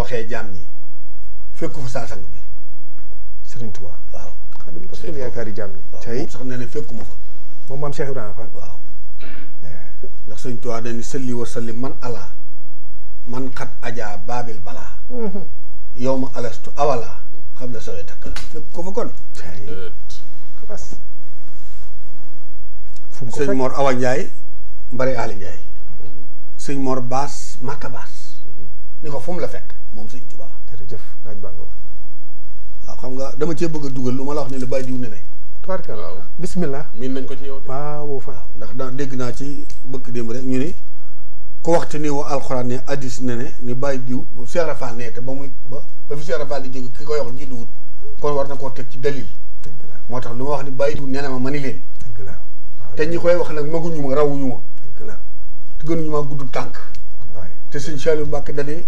waxee jaam ñi fekku fa saa sang bi Serigne Touba waaw Xaadimu Rasuul yaakaari jaam ñi moom sax nee na fekkuma fa moom maam Cheikh Ibrahima Fall waaw ndax Sëriñ Tuubaa dañu salli wa salli man ala man xat ajaa baabil balaa yow ma alastu awala xam la sawee takkal fekk ko fa kon fu mu ko sëñ Mor Awa Ndiaye Mbari Ali Ndiaye sëñ Mor Baas Makka Baas ni ko fu mu la fekk moom Sëriñ Tuubaa jërëjëf laaj bàngo waaw xam nga dama cee bëgg a dugal lu ma la wax ni la bàyyi diw ne ne tubaarkalla bismillah miin nañ ko ci yow de. waaw fa ndax daa dégg naa ci bëkk démb rek ñu ni ku waxte ni wa alxuraan ne addis ne ne ni bàyyi diw Cheikh Rafal ne te ba muy ba fi Cheikh Rafal di jóge ki koy wax juddu wut kon war na koo teg ci dalil dëgg la moo tax lu ma wax ni bàyyi diw nee na ma ni leen dëgg la te ñi koy wax nag maguñu ma rawuñu ma dëgg la te gënuñu ma gudd tànk wallaay te sëñ Saliou Mbacke dani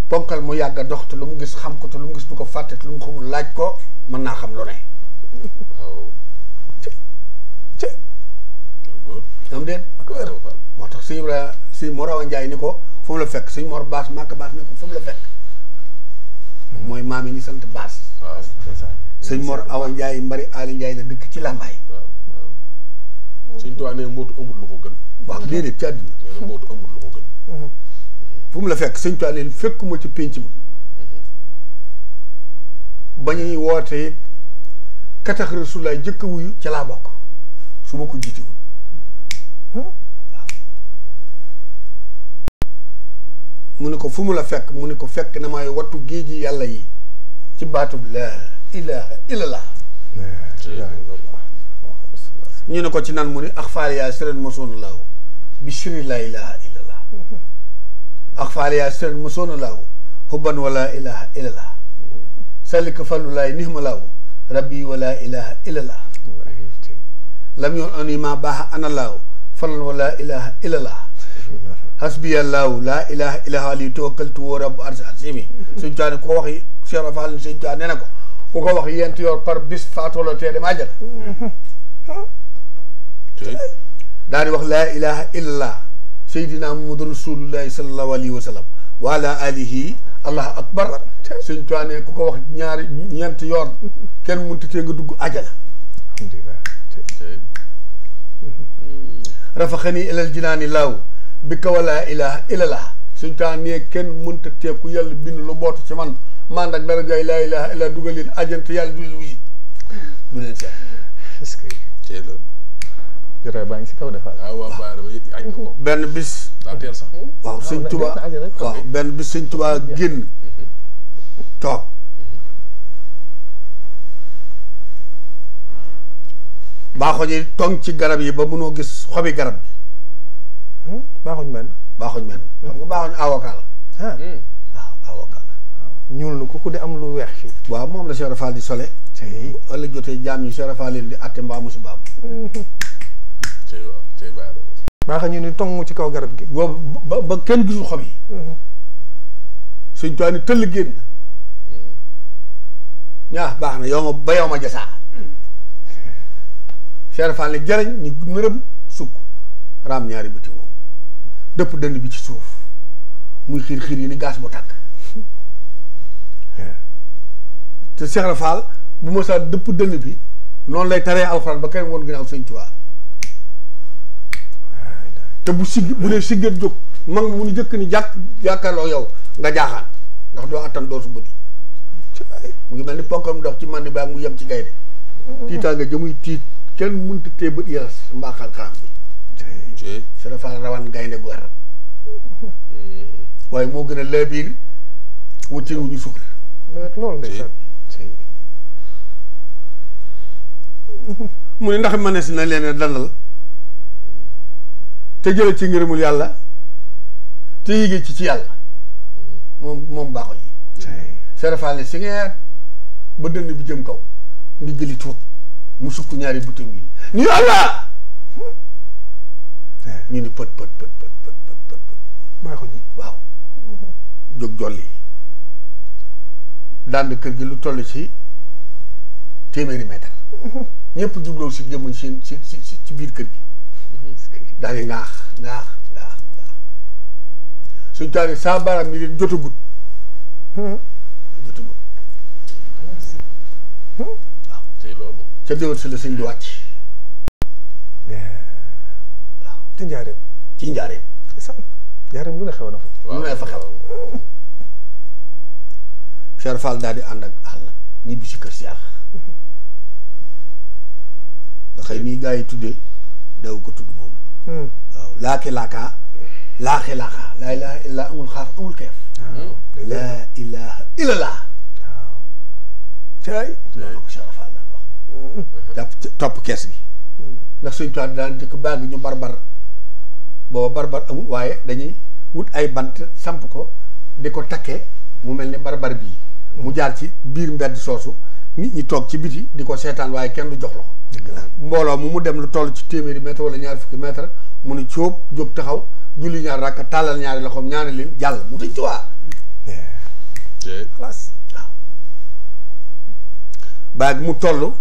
ponkal mu yàgg a dox te lu mu gis xam ko te lu mu gis du ko fàtte te lu mu xamul laaj ko mën naa xam lu ne waaw. am déet moo tax sëñ Ibrahima sëñ Mor Awa Ndiaye ni ko fu mu la fekk sëñ Mor Baas Makka Baas ni ko fu mu la fekk mooy maam yi ñu sant Baas waaw sëñ Mor Awa Ndiaye Mbari Ali Ndiaye la dëkk ci Lambaay waaw waaw. Sëñ Tuubaa nee mbootu amul lu ko gën. waaw déedéet ci àdduna nee na mbootu amul lu ko gën. fu mu la fekk sëñ Tuubaa leen fekkuma ci pénc ma ba ñuy woote katax Rasulaay jëkk a wuyu ca laa bokk su ma ko jiitewul mu ne ko fu mu la fekk mu ne ko fekk na may wattu géeji yàlla yi ci baatub laa ilaha illallah ñu ne ko ci nan mu ne ak faal yaa sëren mosoona laaw bi shiri laa ilaha illallah ak faal yaa sëren mosoona laaw hubban wala ilaha illallah salika fallu laay nihma laaw rabbi wala ilaha illallah lam yoon ani ma baaxa ana laaw falan wala ilaha illallah hasbiyallahu laa ilaha illa ali tawakkaltu wa rabbu arsi asimi sëñ Tuubaa ne ko wax Cheikh Rafal sëñ Tuubaa nee na ko ku ko wax yent yor par bis faatoola tee dem àjjana daal di wax laa ilaha illallah sayyidina Muhammadu rasulullahi sallallahu alayhi wa sallam wa ala alihi allahu akbar sëñ Tuubaa ne ku ko wax ñaari ñeent yoon kenn mënut tee nga dugg àjjana alhamdulilah rafaxani ilal jinaani laaw bi ka wala ilaha illallah suñ taa nee kenn mënta teeku yàlla bind lu bootu ci man man ak dara jaay laa ilaha illa dugal leen ajante yàlla du leen wuyu du leen seet est-ce que teel a. jotaay baa ngi si kaw defaat waaw waaw baara ba añ nga ko. benn bis daa teel sax. waaw sëñ Tuubaa waaw benn bis sëñ Tuubaa génn toog baaxoo ñi tong ci garab yi ba mënoo gis xobi garab bi baaxuñ mel baaxuñ mel xam nga baaxuñ avocat la waaw avocat la ñuul na ku di am lu weex fii waaw moom la Cheikh Rafal di sole tey ëllëg jotee jaam ñu Cheikh Rafal leen di atte mbaa musi baam tey waaw tey baara. baaxa ñu ni tong ci kaw garab gi boobu ba kenn gisul xob yi suñ tuwaa ni tëll génn ñaa baax na yow ma ba yow ma jasaa Cheikh Rafal ne jarañ ñu nërëm sukk raam ñaari bëti woowu dëpp dënd bi ci suuf muy xiir xiir yi ni gaas bu tàkk te Cheikh Rafal bu ma saa dëpp dënd bi noonu lay taree alxuraan ba kenn woon ginnaaw sëñ Tuubaa te bu sigg bu dee siggat jóg mag mu nu jëkk ni jàkkaarloo yow nga jaaxaan ndax doo attan doo su bëdi mu ngi mel ni ponkam dox ci mandi baa mu yem ci gaynde tiitaa nga jëmuy tiit kenn mënta tee bët yaras mbaa xar-xaram bi Cheikh Rafal rawan gaynde gu arab waaye moo gën a laabiir wutin wu ñu sukk loolu ndeysaan mu ne ndax mënees na leen dandal te jële ci ngërëmul yàlla te yéege ci yàlla moom baaxo yi Cheikh Rafal ne si ngeer ba dënn bi jëm kaw ndi jëli tuut mu sukk ñaari butum yi ni yàlla ñu ni pët pët pët pët pët pët pët baaxu ñi waaw jóg jolli daan kër gi lu toll ci téeméeri mètre ñëpp jubloo si jëmuñ ci biir kër gi daal di ngaax suñ taal saa baaraam ni leen jotagut jotagul waaw tey loolu. ca déwén si la sëñ di wàcc waaw te njaareem. ci njaareem njaareem lu ne xew na fa. lu ne fa xew Cheikh Fall daal di ànd ak àll ñibbi si kër Cheikh nga xëy nii gaa yi tuddee daw ko tudd moom waaw laaxi laakaa laa ilaha illa amul xaaf amul keef laa ilaha illa laa caay loolu ko Cheikh Fall daan wax jàpp topp kees gi ndax suñ tuwi daan jëkk baag ñu barbar booba barbar amul waaye dañuy wut ay bant samp ko di ko takkee mu mel ni barbar bii mu jaar ci biir mbedd soosu nit ñi toog ci biti di ko seetaan waaye kenn du jox loxo mbooloo mu dem lu toll ci téeméeri mètre wala ñaar fukki mètre mu ni cóob jóg taxaw julli ñaar rakka tàllal ñaari loxoom ñaari leen jàll mu tëj tuwaa xalaas waaw baag mu toll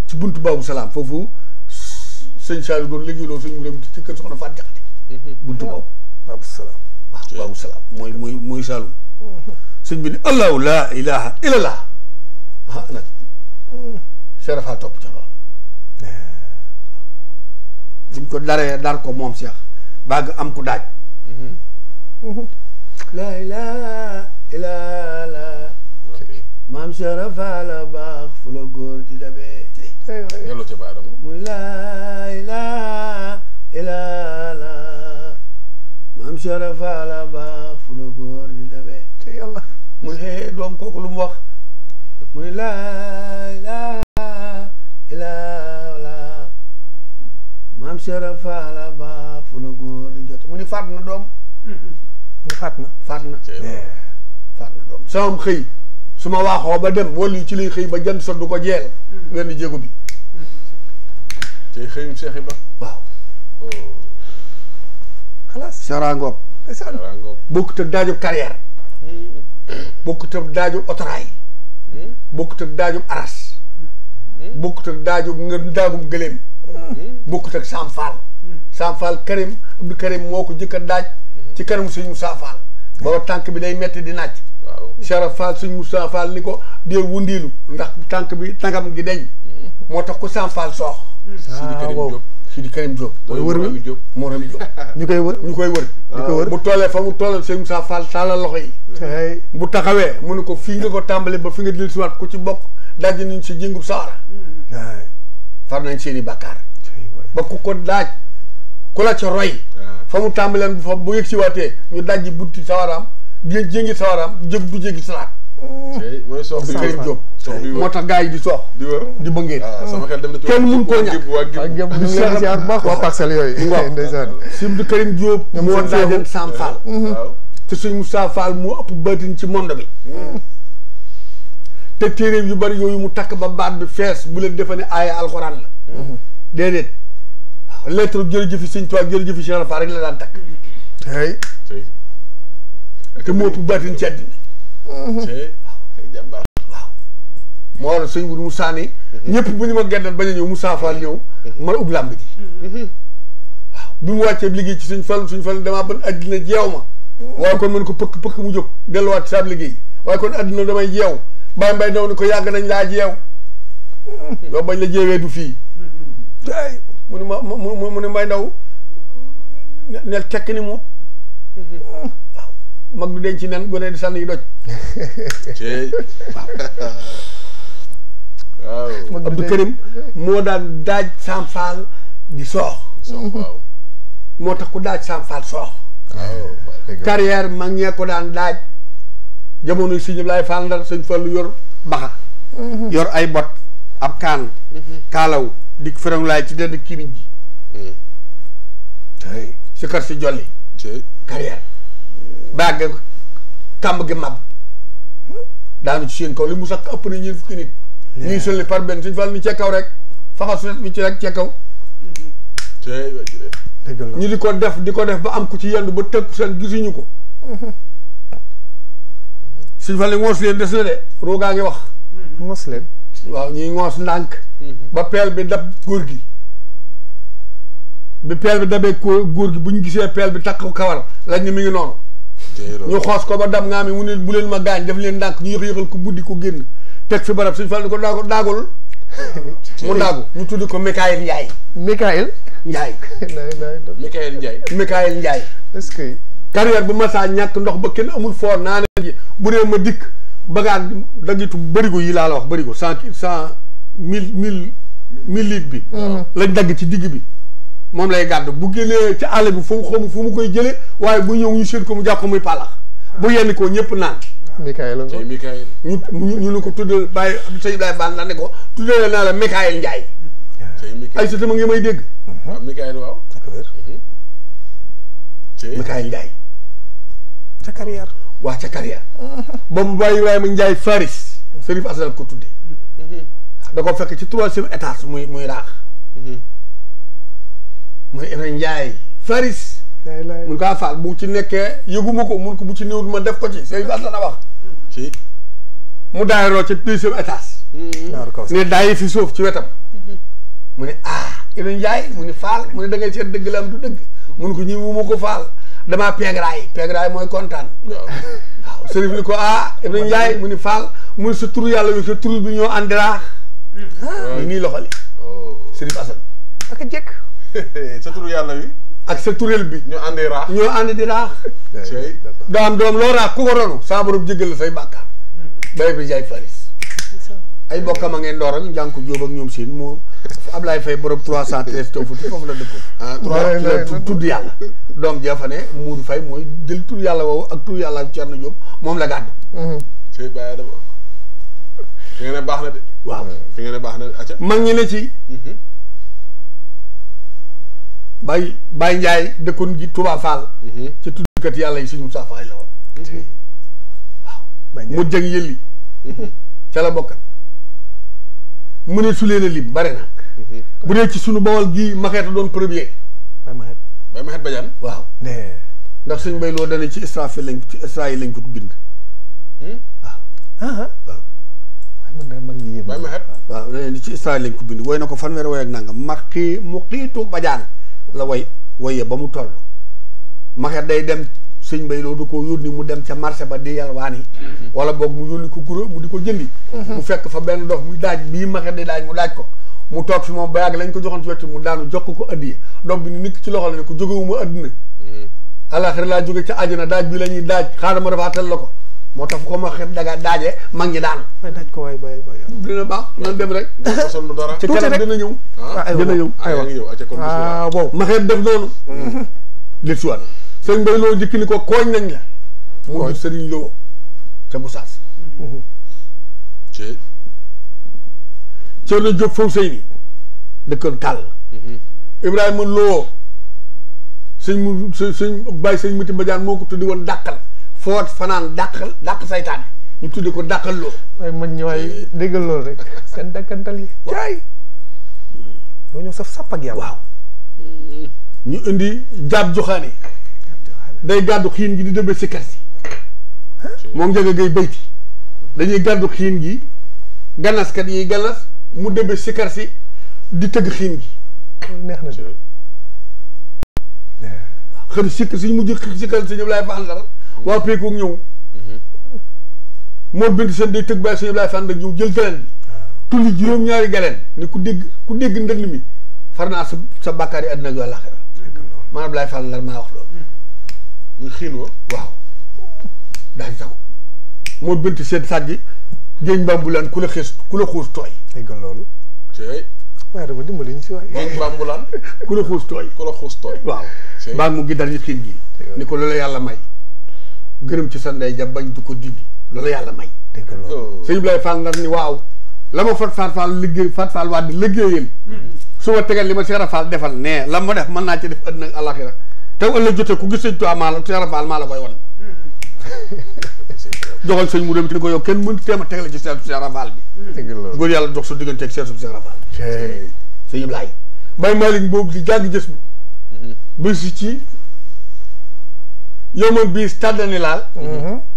ci buntu Babou Salaam foofu sëñ Saliou doon liggéeyloo sëñ mu dem ci kër soxna Faat Jaxate buntu boobu Babou Salaam. waaw Babou Salaam mooy Saliou sëñ bi ni allahu laa ilaha illallah ah nag Cheikh Fall topp ca loolu buñ ko dar ko moom Cheikh baag am ku daaj laa ilaha illallah maam Cheikh Fall la baax fu la góor di dabee delloo ca baaraam. muy laa ilaha illallah maam Cheikh Fall la baax fu la góor di dabee te yàlla. mu ne doom kooku lu mu wax mu ne laa ilaha illallah maam Cheikh Fall la baax fu la góor di jote mu ni faat na doom nga faat na. faat na doom sama xëy su ma waaxoo ba dem wala ci lay xëy ba jant so du ko jeel wenn jéego bi tey xëyum Cheikh Ibra. waaw xalaas. sarangoog ndeysaan. bokkut ak daajub carrière bokkut ak daajub otoraay bokkut ak daajub aras bokkut ak daajub daagum gëléem bokkut ak Sam Fall Sam Fall Karim Abdou Karim moo ko jëkk a daaj ci kanamu sëñ Moussa Fall booba tànk bi day metti di naaj Cheikh Fall sëñ Moussa Fall ni ko dee wundiilu ndax tànk bi tànkam gi deñ moo tax ko Sam Fall soox Sidi Karim Diop wër wi moo ram Diop ñu koy wër. ñu koy wër bu toolee fa mu toolal sëñ Moussa Fall taalal loxo yi tey. bu taxawee mu ne ko fii nga ko tàmbale ba fi nga dil siwaat ku ci bokk daaj nañ si jëngub sawara waay. far nañ seeni bàkkaar ba ku ko daaj ku la ca roy fa mu tàmbaleen bu fa bu yëg si waatee ñu dajji bunti sawaraam di jéngi sawaraam du jéggi salaat mooy sox Abdou Karim Diop moo tax gars yi di soox di wër di bëngeen sama xel dem na ci kenn mun koo ñàkk ak ñoom ñu ngi leen di ziar bu baax waa parcelles yooyu. ndeysaan. si Abdou Karim Diop moo daajoon Sam Fall waaw te sëñ Moussa Fall moo ëpp baatin ci monde bi te téeréem yu bari yooyu mu takk ba baat bi fees bu leen defe ne aaya alxuraan la déedéet waaw lettre jërëjëfi sëñ Tuubaa jërëjëfi Cheikh Fall rek la daan takk tey. te moo ëpp baatin ci àddina kay jàmbaar. waaw moo waral sëñ Mourou Moussa ni ñëpp bu ñu ma geddal bañ a ñëw Moussa Fall ñëw ma ub làmb ji waaw bi mu wàccee liggéey ci suñ Fall damaa ban àddina jeew ma waaye kon mën ko pëkk mu jóg delluwaat saab liggéey waaye kon àddina damay jeew Baye Mbaye daw ni ko yàgg nañ laa jeew yow bañ la jeewee du fii tey mu ne mu ne Mbaye Ndaw nel tekk ni mu waaw mag du denc nen gone di sànni yi doj waaw. Abdou Karim moo daan daaj Sam Fall di soox waaw. moo tax ku daaj Sam Fall soox carrière mag ñee ko daan daaj jamono sëñ Ablaye Fall Ndar sëñ Fallu yor baxa yor ay bot ab kaan kaalaw dik ferang laay ci dend kimiñ ji tey si kar si jolli carrière bagg kàmb gi mab daanu ci seen kaw li mu sax ëpp na ñeent fukki nit ñuy sëlli par benn sëñ Fall ni cee kaw rek faxal su net bi ci rek cee kaw ñu di ko def ba am ku ci yendu ba tëkku seen gisuñu ko sëñ Fall ni ngoos leen des na de roogaa ngi wax ngoos leen waaw ñuy ngoos ndànk ba peel bi dab góor gi bi peel bi dabee góor gi bu ñu gisee peel bi takk ko kawar lañ ne mi ngi noonu ñu xoos ko ba dam nga mi mu ne bu leen ma gaañ def leen ndànk ñu yëx-yëxal ko buddi ko génn teg fi barab suñu fal ni ko daagul mu daagu ñu tuddi ko Mikaël Ndiaye. Mikaël Ndiaye. Mikaël Ndiaye. Mikaël Ndiaye. est-ce que. carrière bu masaa ñàkk ndox ba kenn amul foor naa ne ji bu dee ma dikk bagaan dagitu bërigo yi laa la wax bërigo 1000 litres bi. lañ dagg ci digg bi moom lay gàddu bu génnee ci àll bi fu mu xamu fu mu koy jëlee waaye bu ñëw ñu séen ko mu jàpp ko muy pàllax bu yenn ko ñëpp naan. Mikaël la tey Mikaël. ñu ne ko tuddee bàyyi sëñ Ibrahima Fall la ne ko tuddee naa la Mikaël Ndiaye. tey Mikaël ay sa ma ngi may dégg. waaw Mikaël waaw. Mikaël Ndiaye. ca carrière. waa ca carrière. boobu bàyyi Ibrahima Ndiaye Faris. Serif Asal ko tuddee. da ko fekk ci 3e étage muy raax. muy Ibrahima Ndiaye Faris. mun kaa faal bu ci nekkee yëguma ko mun ko bu ci néewut ma def ko ci Serif Asal na wax. ci mu daayiroo ci 2e étage. ne daayi fi suuf ci wetam. mu ne Ibrahima Ndiaye mu ne faal mu ne da ngay seet dëgg la am du dëgg. mun ko ñi mu ma ko faal damaa peegraay mooy kontaan. waaw Serif ni ko Ibrahima Ndiaye mu ni faal mu ne sa turu yàlla wi sa turu bi ñoo àndi raax. nii loxoli. Serif Assane. ak a jekk. sa turu yàlla wi. ak sa turel bi. ñoo àndi raax. ñoo ànd di raax. daa am doom loo raax ku ko ronu saa borom jéggal la say bàkkaar. ba Ibrahima Ndiaye Faris. ay bokkam a ngeen door ak njàng ko jóob ak ñoom seen moom Ablaye Faye borom 313 taw futi foofu la dëkkoon. tudd yàlla. doom jafa ne Moudou Faye mooy jël tur yàlla woowu ak tur yàlla Thierno Diop moom la gàddu. sëy bàyyi dama fi nga ne baax na de. waaw fi nga ne baax na de acca. mag ñi ne ci. Baye Ndiaye dëkkoon gi Touba Fall. ci tuddkat yàlla yi suñu Moussa Fall la woon. waaw mu jëng yëlli. ca la bokkan mu ne su leen a lim bare na. bu dee ci sunu Bawol gii Maxeeta doon premier. Baye Maxet Badiane. waaw. ndax suñ mbay loo dana ci Israfil lañ ko bind. waaw. waaw. waaye man daal mag ñi yéen. Baye Maxet. waaw nee ci Israfil lañ ko bind woy na ko fanweeri woy ak nangam mu xiitu Badiane la woyee ba mu toll. Maxeet day dem sëñ mbay loo du ko yónni mu dem ca marché ba di yalwaani. wala boog mu yónni ko guro mu di ko jëndi. mu fekk fa benn dox muy daaj bii Maxeet di daaj mu daaj ko. mu toog fi moom ba yàgg lañ ko joxoon ci wetu mu daanu jox ko addiye doom bi ni nikk ci loxo la ne ko jógewuma adduna. àllaaxira laa jóge ca àjjana daaj bi la ñuy daaj xaaral ma rafaatal la ko moo tax fu ko Maxeet daajee mag ñi daanu. waaye daaj ko waay dina baax nan dem rek. mosal lu dara. ci kanam dina ñëw. dina ñëw aywa bon Maxeet def noonu. li si waat sëñ Mbay Loo jikki ni ko kooñ nañ la. mu jur Sëriñ Loo ca Gosaas. Cerno Jóob foofu sëy ni dëkkoon Kàll. Ibrahima Loo sëñ Baye sëñ Mati Badiane moo ko tuddi woon dàqal foot fanaan dàq saytaane ñu tuddi ko dàqal loo. waaye man ñi waaye déggal loolu rek seen dàkkantal yi caay ñoo ñëw saf sàpp ak yàlla. waaw ñu indi jaab joxaane day gàddu xiin gi di dëbbe si kër si moom njëga gay bayti dañuy gàddu xiin gi ganaskat yi ganas mu dëbbe si kër si di tëgg xiin gi neex na de. xëy sikk si mujj sikkal sëñ Ablaye Fall dara waa peekoog ñëw moo bind seen day tëgg bàyyi sëñ Ablaye Fall nag ñëw jël galeen bi tulli juróom-ñaari galeen ni ku dégg ndënd mi far naa sa bàkkaar yi àddina ak àllaaxira man Ablaye Fall dara maa wax loolu muy xiin wa waaw daal taw moo bind seen sàjji géeñ bambulaan ku la xuus tooy déggal loolu waaye dama dimbali ñu si waay. géej bambulaan ku la xuus tooy waaw baa mu ngi dal ñu xiin gi ni ko loolu yàlla may gërëm ci sa ndey ja bañ du ko dindi loolu yàlla may déggal loolu sëñ Ablaye Fall ndar ni waaw la ma Fat Fall liggéey Fat Fall waa di liggéeyal su ma tegal li ma Cheikh Fall defal ne la ma def mën naa ci def àddina ak àllaaxira te ëllëg jotee ku gis sëñ Tuubaa maa la Cheikh Fall maa la koy wan joxal sëñ mu dem ci ni ko yow kenn mënut teem a tegale ci Cheikh Fall bi déggal loolu góor yàlla dox sa digganteeg Cheikh Fall sëñ Ablaye Baye Malick boobu di jàng jës bu bési ci yow ma bii stade ni laal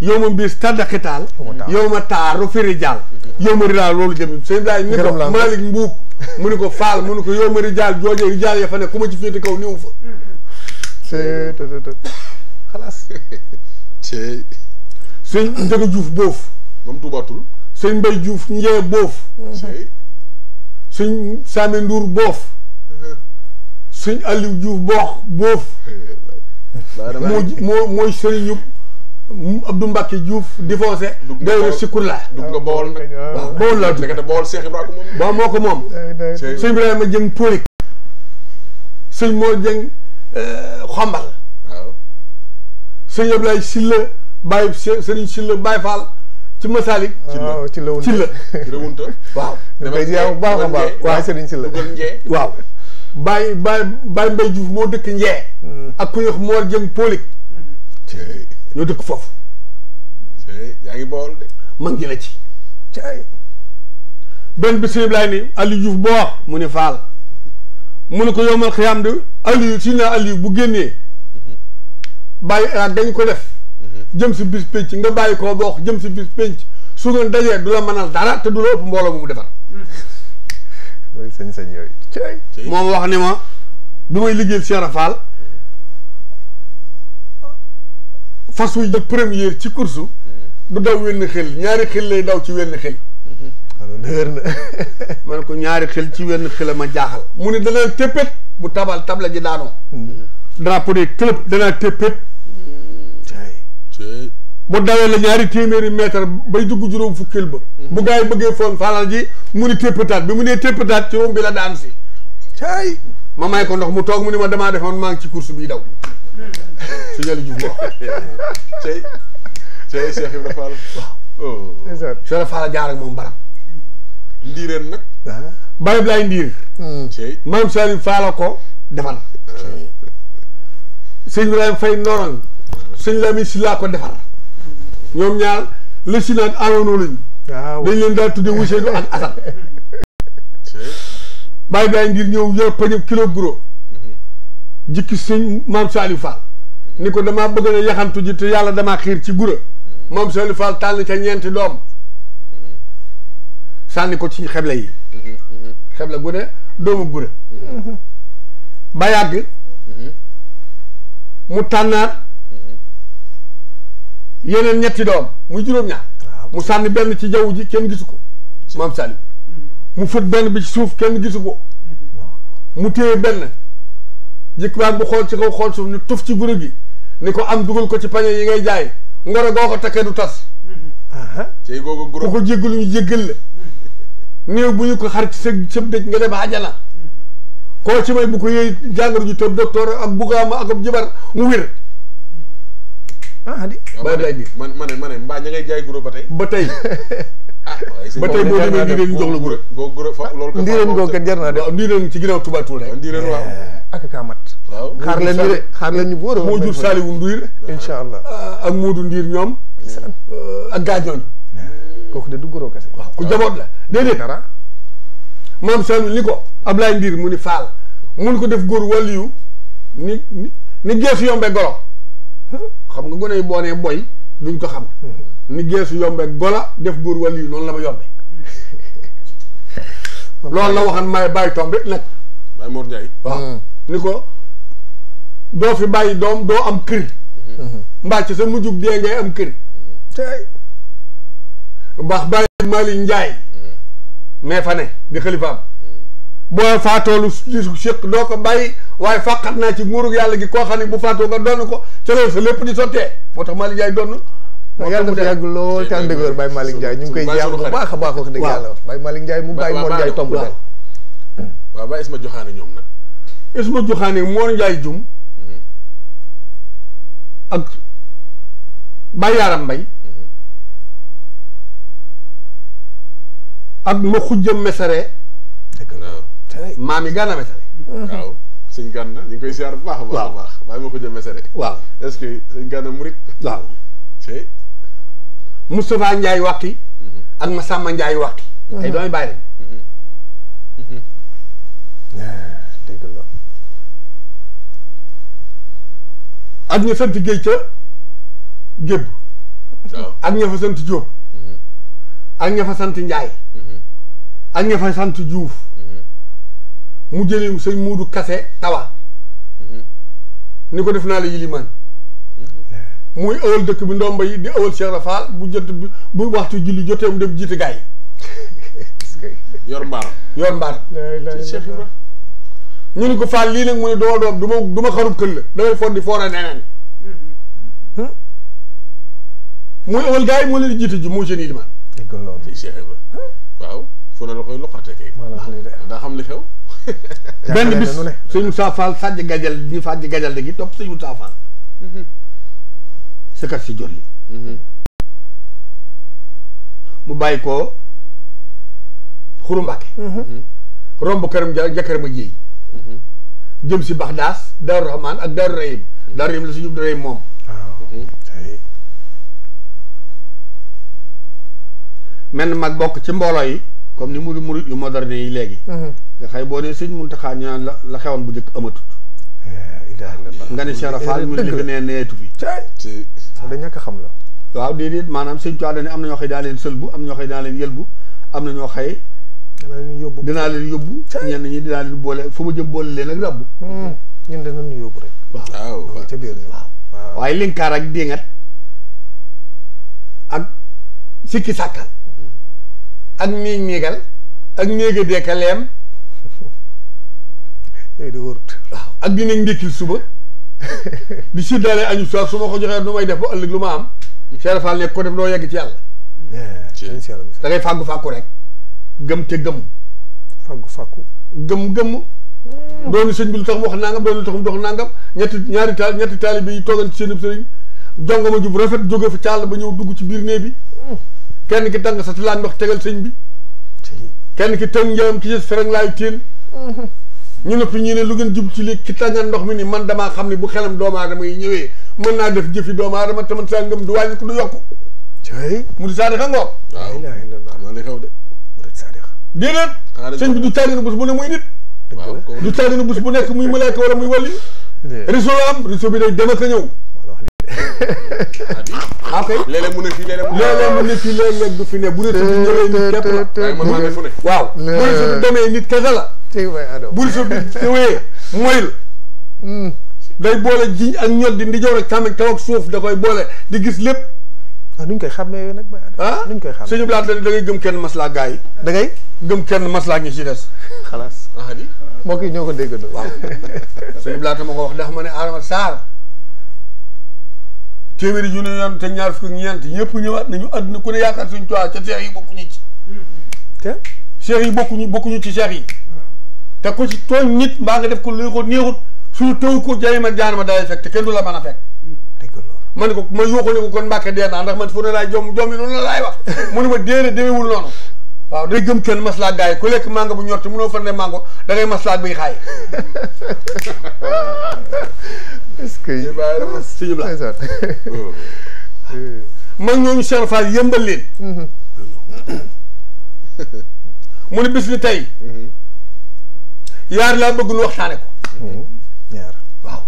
yow ma bii stade xitaal yow ma taaru firi jaal yow ma rilaal loolu jëm sëñ Ablaye ni ko Malick Mbuub mu ni ko Fall mu ni ko yow ma rijaal joojee rijaal ya fa ne ku ma ci féete kaw niwu fa c'est xalaas cey sëñ Njëga Juuf boof moom tuubaatul. sëñ Mbay Juuf njee boof cey sëñ Saame Nduur boof sëñ Aliou Juuf boof mooy sëriñu Abdou Mbacke Diouf divorcé dayre Sikurla dugg nga Bawol nag. waaw Bawol laa dugg ndekete Bawol Cheikh Ibrahima moom. waaw moo ko moom sëñ Ibrahima Jëng Polik sëñ Mor Jëng Xombal waaw sëñ Ablaye Silla Baye sëriñ Silla Baye Fall ci Masalik waaw ci la ci la ci la wunta. waaw koy ziar bu baax a baax waaye sëriñ si la dugal njee. waaw Baye Mbay Diouf moo dëkk Njee ak ku ñuy wax Mor Jëng Polik cey ñoo dëkk foofu cey yaa ngi Bawol de. man ngi la ci caay benn bi sëñ Ibrahima ni Aliou Diouf boo wax mu ni Faal mu ne ko yomal xiyaam de Aliou si na Aliou bu génnee bàyyi ak dañ ko def jëm si bis pénc nga bàyyi koo bokk jëm si bis pénc su ngeen dajee du la mënal dara te du la ëpp mbooloo mu defar yooyu sañ-sañ yooyu caay moom wax ni ma bu may liggéeyal Cheikh Fall fas wu jël première ci course du daw wenn xel ñaari xel lay daw ci wenn xel alors dëgër na ma ne ko ñaari xel ci wenn xel ma jaaxal mu ne danaa téppét bu tabla ji daanoo drapeau de club danaa téppét cey bu dawee la ñaari téeméeri mètre bay dugg juróom fukkil ba bu gaa yi bëggee foon faalal ji mu ni téppataat bi mu nee téppataat ci moom bi la daan si caay ma may ko ndox mu toog mu ni ma damaa defoon maa ngi ci course bii daw su ñali juf boo cey cey Cheikh Ibrahima Fall. waaw. Cheikh Fall jaar ak moom barab ndiireen nag. Baye Blay Ndiir cey maam Saliou Fall ko defar sëñ Ibrahima Faye Ndorong sëñ Lamine si laa ko defar ñoom ñaar la si naat awoonoo lañu waaw dañ leen daal tudde Ousseynou ak Assane cey Baye Blay Ndiir ñëw yor pañe kilo guro jikki sëñ maam Saliou Fall ni ko damaa bëgg na yaxantu ji te yàlla damaa xiir ci gura maam Saliou Fall tànn ca ñeenti doom sànni ko ci xeble yi xeble gu ne doomu gura ba yàgg mu tànnaat yeneen ñetti doom muy juróom-ñaar mu sànni benn ci jaww ji kenn gisu ko maam Saliou mu fët benn bi ci suuf kenn gisu ko mu téye benn jëkk bu xool ci kaw xool suuf ni tuf ci guro gi ni ko am dugal ko ci pañe yi ngay jaay ngoro goo ko takkee du tas cey googu ku guro. ko jéggalu ñu jéggal la néew bu ñu ko xar ci sëb dëj nga dem àjjana koo ci may bu ko yëy jàngoro ju tëb docteur ak bugaama ak ab jibar mu wér di Baye Blay Ndiir man ma ne mbaa ña ngay jaay guro ba tey. ba tey waaye si ba tey boo demee ndiireen ñu jox la guro googu guro fa loolu ko. ndiireen googu kat jar naa def waaw ndiireen ci ginnaaw tubaatul rek ndiireen waaw. ak kaa mat waaw. xaar leen ñu de xaar leen ñu wóor moo jur Saliou Ndiir incha allah ak Modou Ndiir ñoom ak gaañooñu kooku de du goro kese waaw ku jaboot la déedéet dara maam Saliou ni ko Ablaye Ndiir mu ni Faal mun ko def góor wàlliyu ni geesu yombe golo xam nga gone yi boo nee boy duñ ko xam ni geesu yombe gola def góor wàlliyu noonu la ma yombe loolu la waxan may bàyyi tombe nag Baye Mor Ndiaye. waaw ni ko doo fi bàyyi doom doo am kër mbaa ci sa mujjug dee ngay am kër tey baax bàyyi Malick Ndiaye mais fa ne di xalifaam boo faatoolu séq doo ko bàyyi waaye fàqat naa ci nguurug yàlla gi koo xam ne bu faatoo nga doon ko ca loolu sa lépp di sottee moo tax Malick Ndiaye doon yàlla dafa yàgg lool te ànd ak wér Baye Malick Ndiaye ñu ngi koy ziar bu baax a baax wax dëgg yàlla Baye Malick Ndiaye mu Baye Mor Ndiaye tomb del waaw Baye Isma joxaane ñoom nag. Isma joxaane Mor Ndiaye jum ak Baye Yaram Mbay ak ma xujja mesare waaw. maam yi Gana Mesere waaw sëñ Gana ñu ngi koy ziar bu baax a baax a baax. Baye ma ko jëm mesere. waaw est-ce que sëñ Gana murit. waaw cey. Moustapha Ndiaye wàqi ak Massamba Ndiaye wàqi ay doomi bàyyi lañ dégg la ak ña sant Géej ca Gébb waaw. ak ña fa sant Jóob ak ña fa sant Njaay ak ña fa sant Juuf mu jëlee sëñ Muudu Kase Tawa ni ko def naa la yilimaan muy ëwal dëkk bi ndomba yi di ëwal Cheikh Rafal bu jot bi bu waxtu julli jotee mu dem jiite gaa yi. yor mbaar. Cheikh Ibra ñu ni ko Fall lii nag mu ne doo doom du ma xarub këll damay fon di foora neneen muy ëwal gaa yi moo leen di jiite ji moo seen i limaan. dégg nga loolu Cheikh Ibra waaw fu ne la koy loqatee kay. daa xam li xew. benn bis sëñ Moussa Fall sàjj gajal ñu fàjj gajal da gi topp sëñ Moussa Fall sëkkat si jolli mu bàyyi ko Xuru Mbàkke romb këram jëkkër ma jéey jëm si Baxdaas Daaru Rahmaan ak Daaru Rahim Daaru Rahim la suñu Rahim moom menn mag bokk ci mbooloo yi comme ni murid yu moderne yi léegi nga xëy boo ne sëñ Muntaxa ñu naan la xewoon bu njëkk amatut nga ne Cheikh Rafal mu ne li fi nee neetu fi da ñàkk xam la waaw déedéet maanaam sëñ Tuubaa ne am na ñoo xëy daa leen sëlbu am na ñoo xëy daa leen yëlbu am na ñoo xëy dinaa leen yóbbu ñenn ñi dinaa leen boole fu ma jëm boole leen ak rabbu ñun danañu yóbbu rek waaw ca biir waaw waaye linkaar ak dingat ak sikki sàkkal ak niigal ak néega deeka leem yooyu di wërut waaw ak dinañ ndékkil suba di siddaale añu soir su ma ko joxee nu may def ba ëllëg lu ma am Cheikh Fall nekk ko def doo yegg ci yàlla da ngay fàggu rek gëm te gëm fàggu gëm doonu sëñ bi lu tax mu wax nangam doonu lu tax mu dox nangam ñetti taalibe yi toogal ci seen sëriñ jongama jub rafet jóge fa càll ba ñëw dugg ci biir néeg bi kenn ki tàng sa talaan ndox tegal sëñ bi kenn ki tëng njawam ki ci fereng laayu teen ñu noppi ñu ne lu ngeen jub ci léegi ki tàngal ndox mi ni man damaa xam ne bu xelam doomu aadama yi ñëwee mën naa def jëfi doomu aadama te man saa ngëm du wàññi ko du yokku mu di saadix a ngoog waaw xam li xew de déedéet sëñ bi du tànginu bés bu ne muy nit du tànginu bés bu nekk muy malaaka wala muy wàlli réseau la am réseau bi day dem ak a ñëw ok léeg-léeg mu ne fii léeg-léeg mu ne fii léeg-léeg du fi ne bu réseau bi ñëwee nit képp la mën naa ne fu ne waaw bu réseau bi demee nit kese la bu réseau bi ñëwee moyul day boole jiñ ak ñol di ndijoor ak càmmeñ taw ak suuf da koy boole di gis lépp nuñ koy xàmmee nag nuñ koy xàmmee suñu blaat da ngay gëm kenn maslaa gaa yi da ngay gëm kenn maslaa ñi ci des xalaas mbokk yi ñoo ko déggandoo waaw suñu blaat ma ko wax ndax ma ne Adama Sarr téeméeri junne yoon te ñaar fukk ñeent ñëpp ñëwaat nañu àdduna ku ne yaakaar suñu tuwaa ca seex yi bokkuñu ci te seex yi bokkuñu ci seex yi te ku ci tooñ nit mbaa nga def ko lu ko neexut suñu taw ko jaay ma jaan ma daay fekk te kenn du la mën a fekk dégg loolu ma ne ko ma yuuxu ne ko kon Mbàkke dee naa ndax man fu ne laay jom yi noonu la laay wax mu ne ma déedéet demeewul noonu waaw day gëm kenn maslaa gaa yi ku lekk mango bu ñor te mënoo fan ne mango da ngay maslaa buy xaay est-ce que suñu la mag ñooñu Cheikh Fall yëmbal leen mu ne bis ni tey yaar laa bëgg nu waxtaane ko ñaar waaw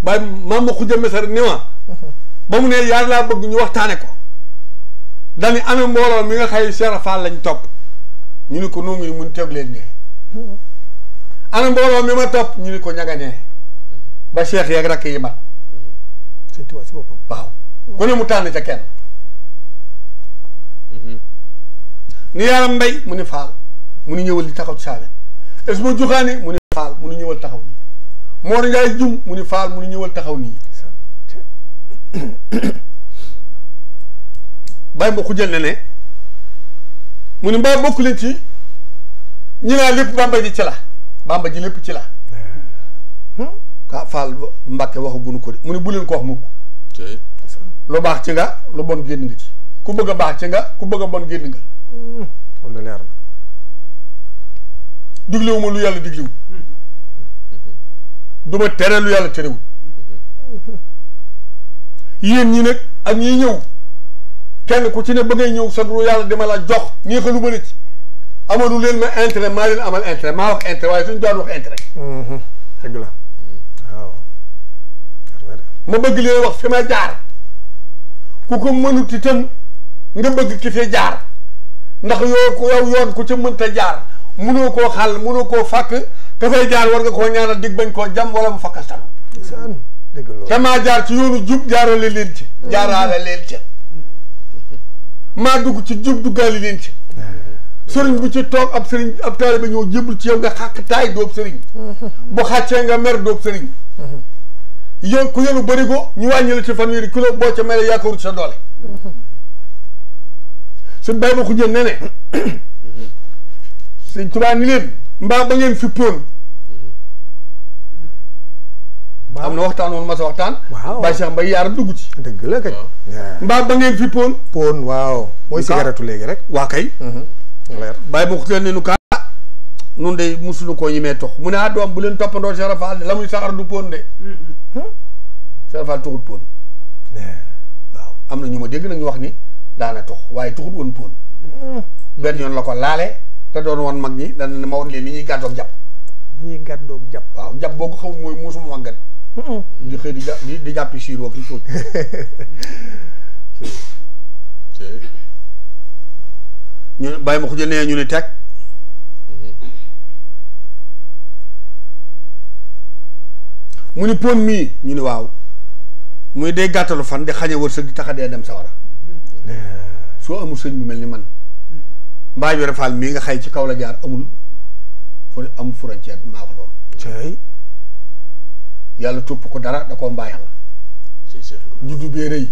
waaye maam ma xujja mesar ni ma ba mu ne yaar laa bëgg ñu waxtaane ko dani ana mbooloo mi nga xëy Cheikh Fall lañ topp ñu ni ko noo ngi mun teg leen nee ana mbooloo mi ma topp ñu ni ko ñaganee ba cheikh yeeg rakk yi mat sëñ Tuubaa si boppam waaw ku ne mu tànn ca kenn ni yaaram mbay mu ni Fall mu ni ñëwal li taxaw ci saawen es ma juxaani mu ni Fall mu ni ñëwal taxaw nii Mor Njaay jum mu ni Fall mu ni ñëwal taxaw nii bàyyi ma xujjal ne mu ni mbaa bokk leen ci ñi naa lépp bàmba ji ci la bàmba ji lépp ci la ah Fall Mbàkke waxu gunu ko de mu ni bu leen ko wax mukk lu baax ci nga lu bon génn nga ci ku bëgg a baax ci nga ku bëgg a bon génn nga loolu leer na diglewu ma lu yàlla diglewu du ma tere lu yàlla terewul yéen ñi nag ak ñiy ñëw kenn ku ci ne ba ngay ñëw sa du yàlla dama la jox nii xa lu bëri ci amalu leen ma intérêt maa leen amal intérêt maa wax intérêt waaye suñu doon wax intérêt dëgg la waaw ma bëgg leen wax fi ma jaar ku ko mënut itam nga bëgg ki fi jaar ndax yow yoon ku ca mënta jaar mënoo koo xàll mënoo koo fàkk ka fay jaar war nga koo ñaanal dig bañ koo jam wala mu fakkastalu te maa jaar ci yoonu jub jaarale leen ci jaaraale leen ci maa dugg ci jub duggaale leen ci sëriñ bu ci toog ab sëriñ ab taalibe ñëw jébul ci yow nga xàq taay doob sëriñ bu xàccee nga mer doob sëriñ yow ku yenu bëri ko ñu wàññi la ci fanweeri kilo boo ca mere yaakaaru sa doole suñ bàyyi ma ko jën ne ne sëñ Tuubaa ni leen mbaa ba ngeen fippoon am na waxtaan woon ma sa waxtaan Baye Cheikh Mbaye yaara dugg ci dëgg la kay mbaa ba ngeen fippoon poon waaw mooy cigarette léegi rek waa kay leer bàyyi ma ko jën ne nu kaa nun de musuñu koo ñimee tox mu ne ah doom bu leen toppandoo Cheikh Rafal la muy saxar du poon de Cheikh Rafal tuxut poon waaw am na ñu ma dégg nag ñu wax ni daana tox waaye tuxut woon poon benn yoon la ko laale te doon woon mag ñi dana ma woon leen ni ñuy gàddoog jàpp ñuy gàddoog jàpp waaw jàpp boo ko xamul mooy muusuma wàngat di xëy di jàppi siiroo ki fóot ñu bàyyi ma ko jëlee ñu ne teg mu ni pon mii ñu ni waaw muy day gàttalu fan di xañe wërsëg di taxa dee dem sawara soo amul sëñ bu mel ni man mbaa yore faal mii nga xay ci kaw la jaar amul frontière maa wax loolu cay yàlla topp ko dara da koo mbaayal juddu bee rëy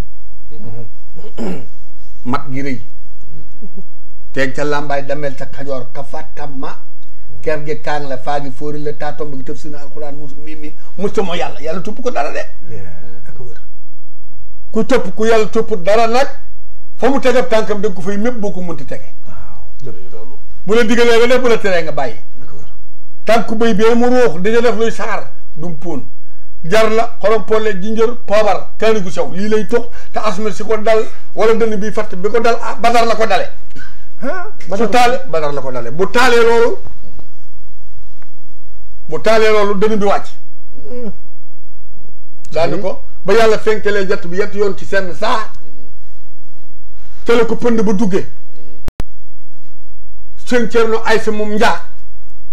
mat gi rëy teeg ca làmbaay damel ca kajoor ka fàttamma ker gi kaang la faa gi fóori la taatomb gi tëf si na alxuraan mi musta moo yàlla topp ko dara de ak wër ku topp ku yàlla topp dara nag fa mu tegab tànkam dëgg ko fay mépp boo ko mënti tege bu la digalee nga def bu la teree nga bàyyi tànk bëy bee mu ruux di nga def luy saar dum póon jar la xorom polle jinjër poobar kaani gu sew lii lay tox te asma si ko dal wala dënn bi fatt bi ko dal badar la ko dale su taale badar la ko dale bu taalee loolu dënn bi wàcc daal di ko ba yàlla fenkelee jant bi yett yoon ci seen saa te la ko pënd ba duggee seen Ceerno Aysa moom njaa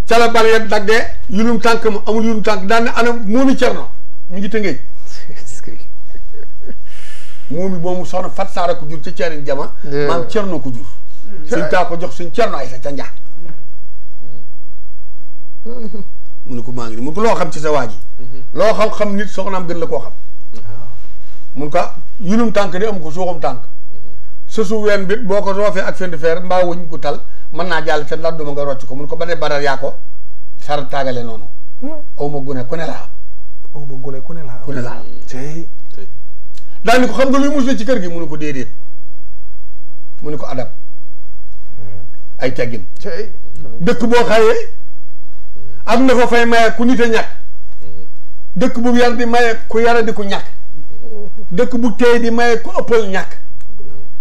ca la bari yet daggee yulum tànk ma amul yulum tànk daan ne ana moomi Ceerno mi ngi tëngéej moomi moomu soxna Fat Saara ko jur ca Ceerin Jama maam Ceerno ko jur suñ taa ko jox suñ Ceerno Aysa ca njaa mu ne ko maa ngi ni mun ko loo xam ci sa waa ji loo xam-xam nit soxnaam gën la koo xam mun ko yulum tànk di am ko suuxum tànk sa su ween bit boo ko roofee ak fendi feer mbaa wuñ ko tal mën naa jàll ca ndax duma nga rocc ko mun ko ba dee badar yaa ko sar tàggale noonu aw ma gune ku ne laa am tey daal ni ko xam nga luy mus la ci kër gi mu ne ko déedéet mu ne ko adab ay teggin dëkk boo xayee am na fa fay maye ku nit a ñàkk dëkk bu yar di maye ku yara di ku ñàkk dëkk bu teey di maye ku ëppal ñàkk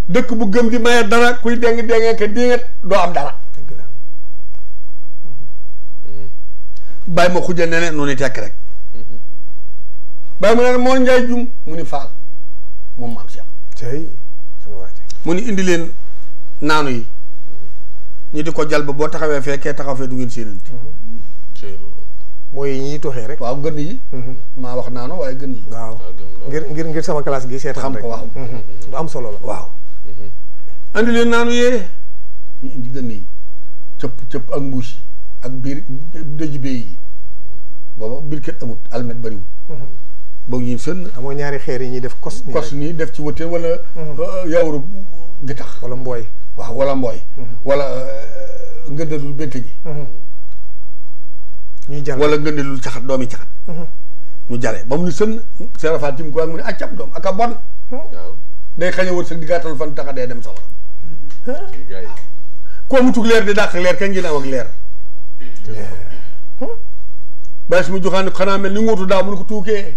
dëkk bu gëm di maye dara kuy déng ke dinget doo am dara bàyyi ma xujja ne ne noonu tekk rek bàyyi ma ne moo njaay jum mu ni faal moom maam Cheikh mu ni indi leen naanu yi ñu di ko jal ba boo taxawee fee kee taxaw fee du ngeen séenanti mooy ñiy toxee rek waaw gën yi maa wax naano waaye gën yi waaw ngir sama classe gi seetaan xam ko waaw du am solo la waaw andi leen naanu yee ñu indi gën yi cëpp ak mbuus yi ak biir dëj bee yi booba biir kët amut almet bariwul boobu ñu sën amoo ñaari xeer yi ñuy def kos nii def ci wëteen wala yawru gi tax wala mbooy waaw wala mbooy wala ngëndalul bént ji ñuy jàll wala ngëndalul caxat doomi caxat ñu jale ba mu ni sën serafal tim ko ak mu ne accam doom ak a bon day xañ a wërsëg di gàttal fan taxa dee dem sawara koo mu tug leer di dàq leer kenn ngeen am ak leer bàyyi su ma joxaan xanaa mel ni ngóotu daaw mu ne ko tuukee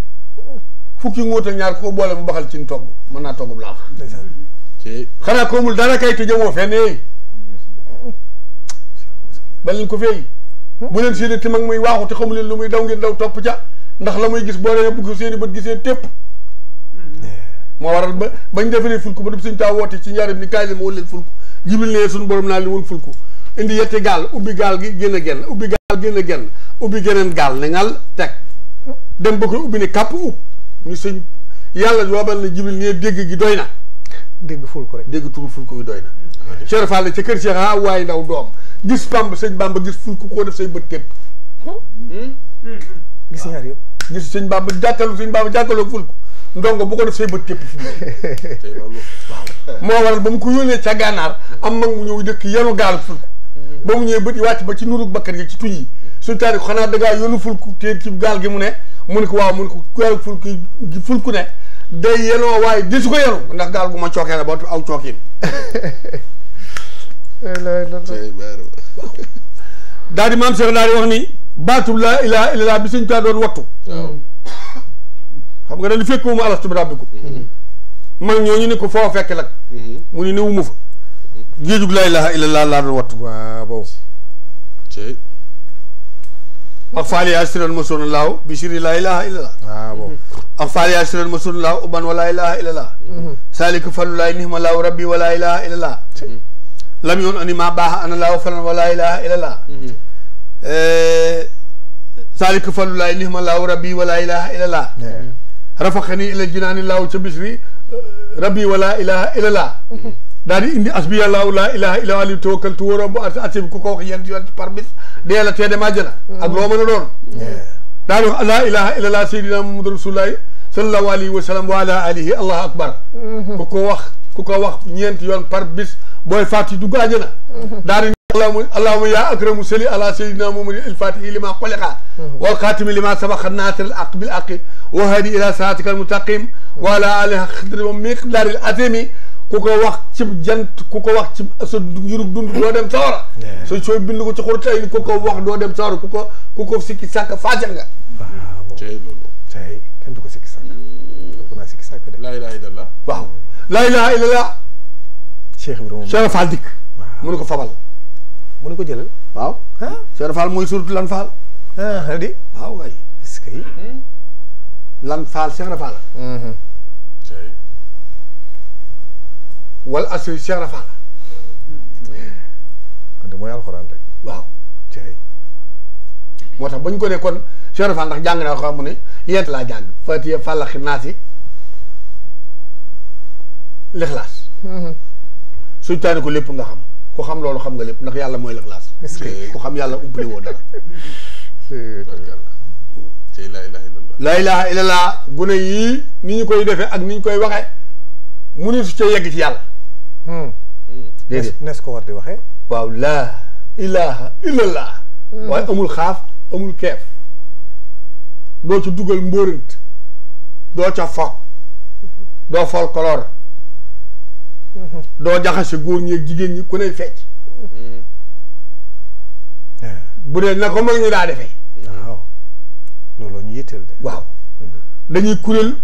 fukki ngóot ak ñaar ko boole mu baxal ci togg mën naa togg bu laax xanaa ko mul dara kay te jëmoo fenn ba leen ko feey bu leen séenee te mag muy waaxu te xamu leen lu muy daw ngeen daw topp ca ndax la muy gis boo demee bu ko seeni bët gisee tépp moo waral ba bañ defalee fulku ba def suñ taa woote ci njaaram ni kaay leen ma wal leen fulku jibil ne suñu borom naa li woon fulku indi yetti gaal ubbi gaal gi génn genn ubbi gaal génn genn ubbi geneen gaal ne ngal teg dem ba koy ubbi ne kàpp ub mu ni sëñ yàlla yoobal na Jibril ne dégg gi doy na. dégg ful ko rek. dégg turu ful ko bi doy na. Cheikh Fall ca kër Cheikh waaye ndaw doom gis Bamba sëñ Bamba gis ful ko def say bët tépp. gis ñaar yëpp. gis sëñ Bamba jàkkaloo ful ko ndongo bu ko def say bët tépp fi mu waaw moo waral ba mu ko yónnee ca gànnaar am mag mu ñëw dëkk yenu gaal ful ko ba mu ñëwee bët yi wàcc ba ci nurug bakkar yi ci tuñ yi suñ taari ko xanaa dangaa yónnu ful ko te ci gaal gi mu ne ko waaw mu ne ko gaal ful ko ne day yenoo waaye desu ko yenu ndax gaal gu ma cookee la ba aw cookiin daal di maam Cheikh daal di wax ni baatub laa ilaaha illallaah bi sëñ taa doon wattu xam nga dañu fekk mu alastu bi rabbikum mag ñooñu ni ko foo fekk nag mu ni newuma fa géejug laa ilaaha illallaah laa doon wattu waaw ak faal yaa siran ma sona laaw bi siri laa ilaaha illallaah waaw ak faal yaa siran ma sona laaw uban wa laa ilaaha illallaah saalika fallu laay nihma laaw rabbi wa laa ilaaha illallaah lam yoon ani maa baax ana laaw falan wa laa ilaaha illallaah saalika fallu laay nihma laaw rabbi wa laa ilaaha illallaah rafaxani ila jinaani laaw ca bisri rabbi wa laa ilaaha illallaah daal di indi asbi yàllaaw laa ilaaha illa ali tawakkaltu wa rabbu arsi bi ku ko wax yent yoon par bis dee la tee dem àjjana ak loo mën a doon daal di wax laa ilaaha illallah sayyidina muhammadu rasulullahi sallallahu alayhi wa sallam wa ala alihi allahu akbar ku ko wax ñeenti yoon par bis booy fàtti dugg àjjana daal di allahumma yaa akramu salli ala sayyidina muhammadin il-fatihi lima xuliqa wal xaatimi lima sabaqa naasiril haqqi bil haqqi wa haadi ila siraatikal mustaqim wa ala alihi qadri wa miqdaaril azimi ku ko wax ci jant ku ko wax ci sa njurug dund doo dem sawara sooy bind ko ci xurut ay ni ku ko wax doo dem sawara ku ko sikki sàkk faajal nga waaw tey kenn du ko sikki sàkk ko naa sikki sàkk de laa ilaaha illallaah waaw laa ilaaha illallaah Cheikh Ibrahima Cheikh Fall dikk mu ne ko fabal mu ne ko jëlal waaw Cheikh Fall mooy surtout lan Fall di waaw waay est-ce que lan Fall Cheikh Fall wala asri Cheikh Fall kon de mooy alxuraan rek waaw tey moo tax ba ñu ko ne kon Cheikh Fall ndax jàng naa xam mu ne yent laa jàng Fatiha Fallaxi Naasi Lixlaas suñ taani ko lépp nga xam ku xam loolu xam nga lépp ndax yàlla mooy Lixlaas est-ce que ku xam yàlla umpale woo dara tey laa ilaaha illallaah laa ilaaha illallaah gune yii ni ñu koy defee ak ni ñu koy waxee mu ne su ca yegg ci yàlla déedéet nees ko war di waxee waaw laa ilaaha illallaah waaye amul xaaf amul keef doo ci dugal mbóorant doo ca fo doo folklore doo jaxase góor ñi ak jigéen ñi ku ne fecc bu dee na ko mag ñu daa defee waaw looloo ñu yitteel de waaw dañuy kuréel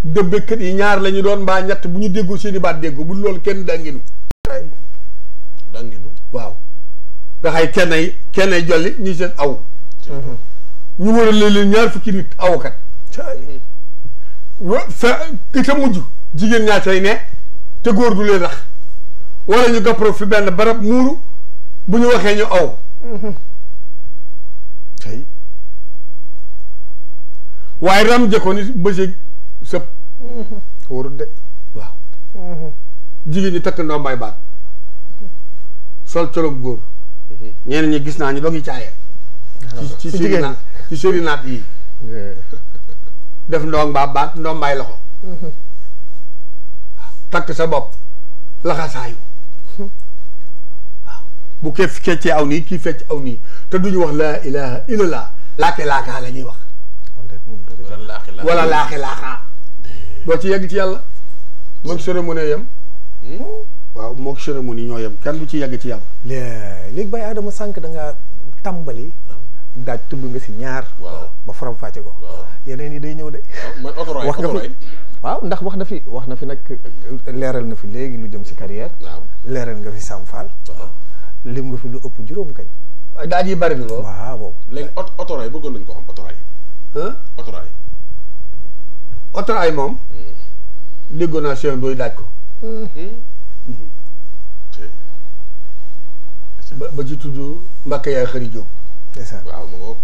dëbbkat yi ñaar la ñu doon mbaa ñett bu ñu déggoo seeni baat déggoo bu loolu kenn danginu waaw daxay kenn jolli ñi seen aw ñu war a leen ñaar fukki nit awkat ki ca mujj jigéen ñaa cay ne te góor du leen rax wala ñu gappro fi benn barab muuru bu ñu waxee ñu aw tey waaye ram jëkkoon ni bësëg sëpp wóorut de waaw jigéen ñi takk ndombaay baat sol colog góor ñeneen ñi gis naa ñu doog yi caayee ci séri naat yi def ndoom baat ndombaay loxo takk sa bopp laxasaayu waaw bu kee feccee aw nii kii fecc aw nii te duñu wax laa ilaha illallah laake laakaa la ñuy wax wala laaxi laaxaa doo ci yegg ci yàlla moog cérémonie yem waaw moog cérémonie ñoo yem kenn du ci yegg ci yàlla léegi Baye Adama sànq da ngaa tàmbali daaj tudd nga si ñaar ba faram fàcce ko yeneen yi day ñëw de wax nga fi waaw ndax wax na fi nag leeral na fi léegi lu jëm si carrière leeral nga fi Sam Fall lim nga fi lu ëpp juróom kañ waaye daaj yi bari na lool waaw boobu léegi otoraay bëggoon nañ ko xam otoraay otoraay moom déggoon naa Cheikh Ndoye daaj ko ba ci tudd Mbacke yaay xëri Jóob waaw ma ngoog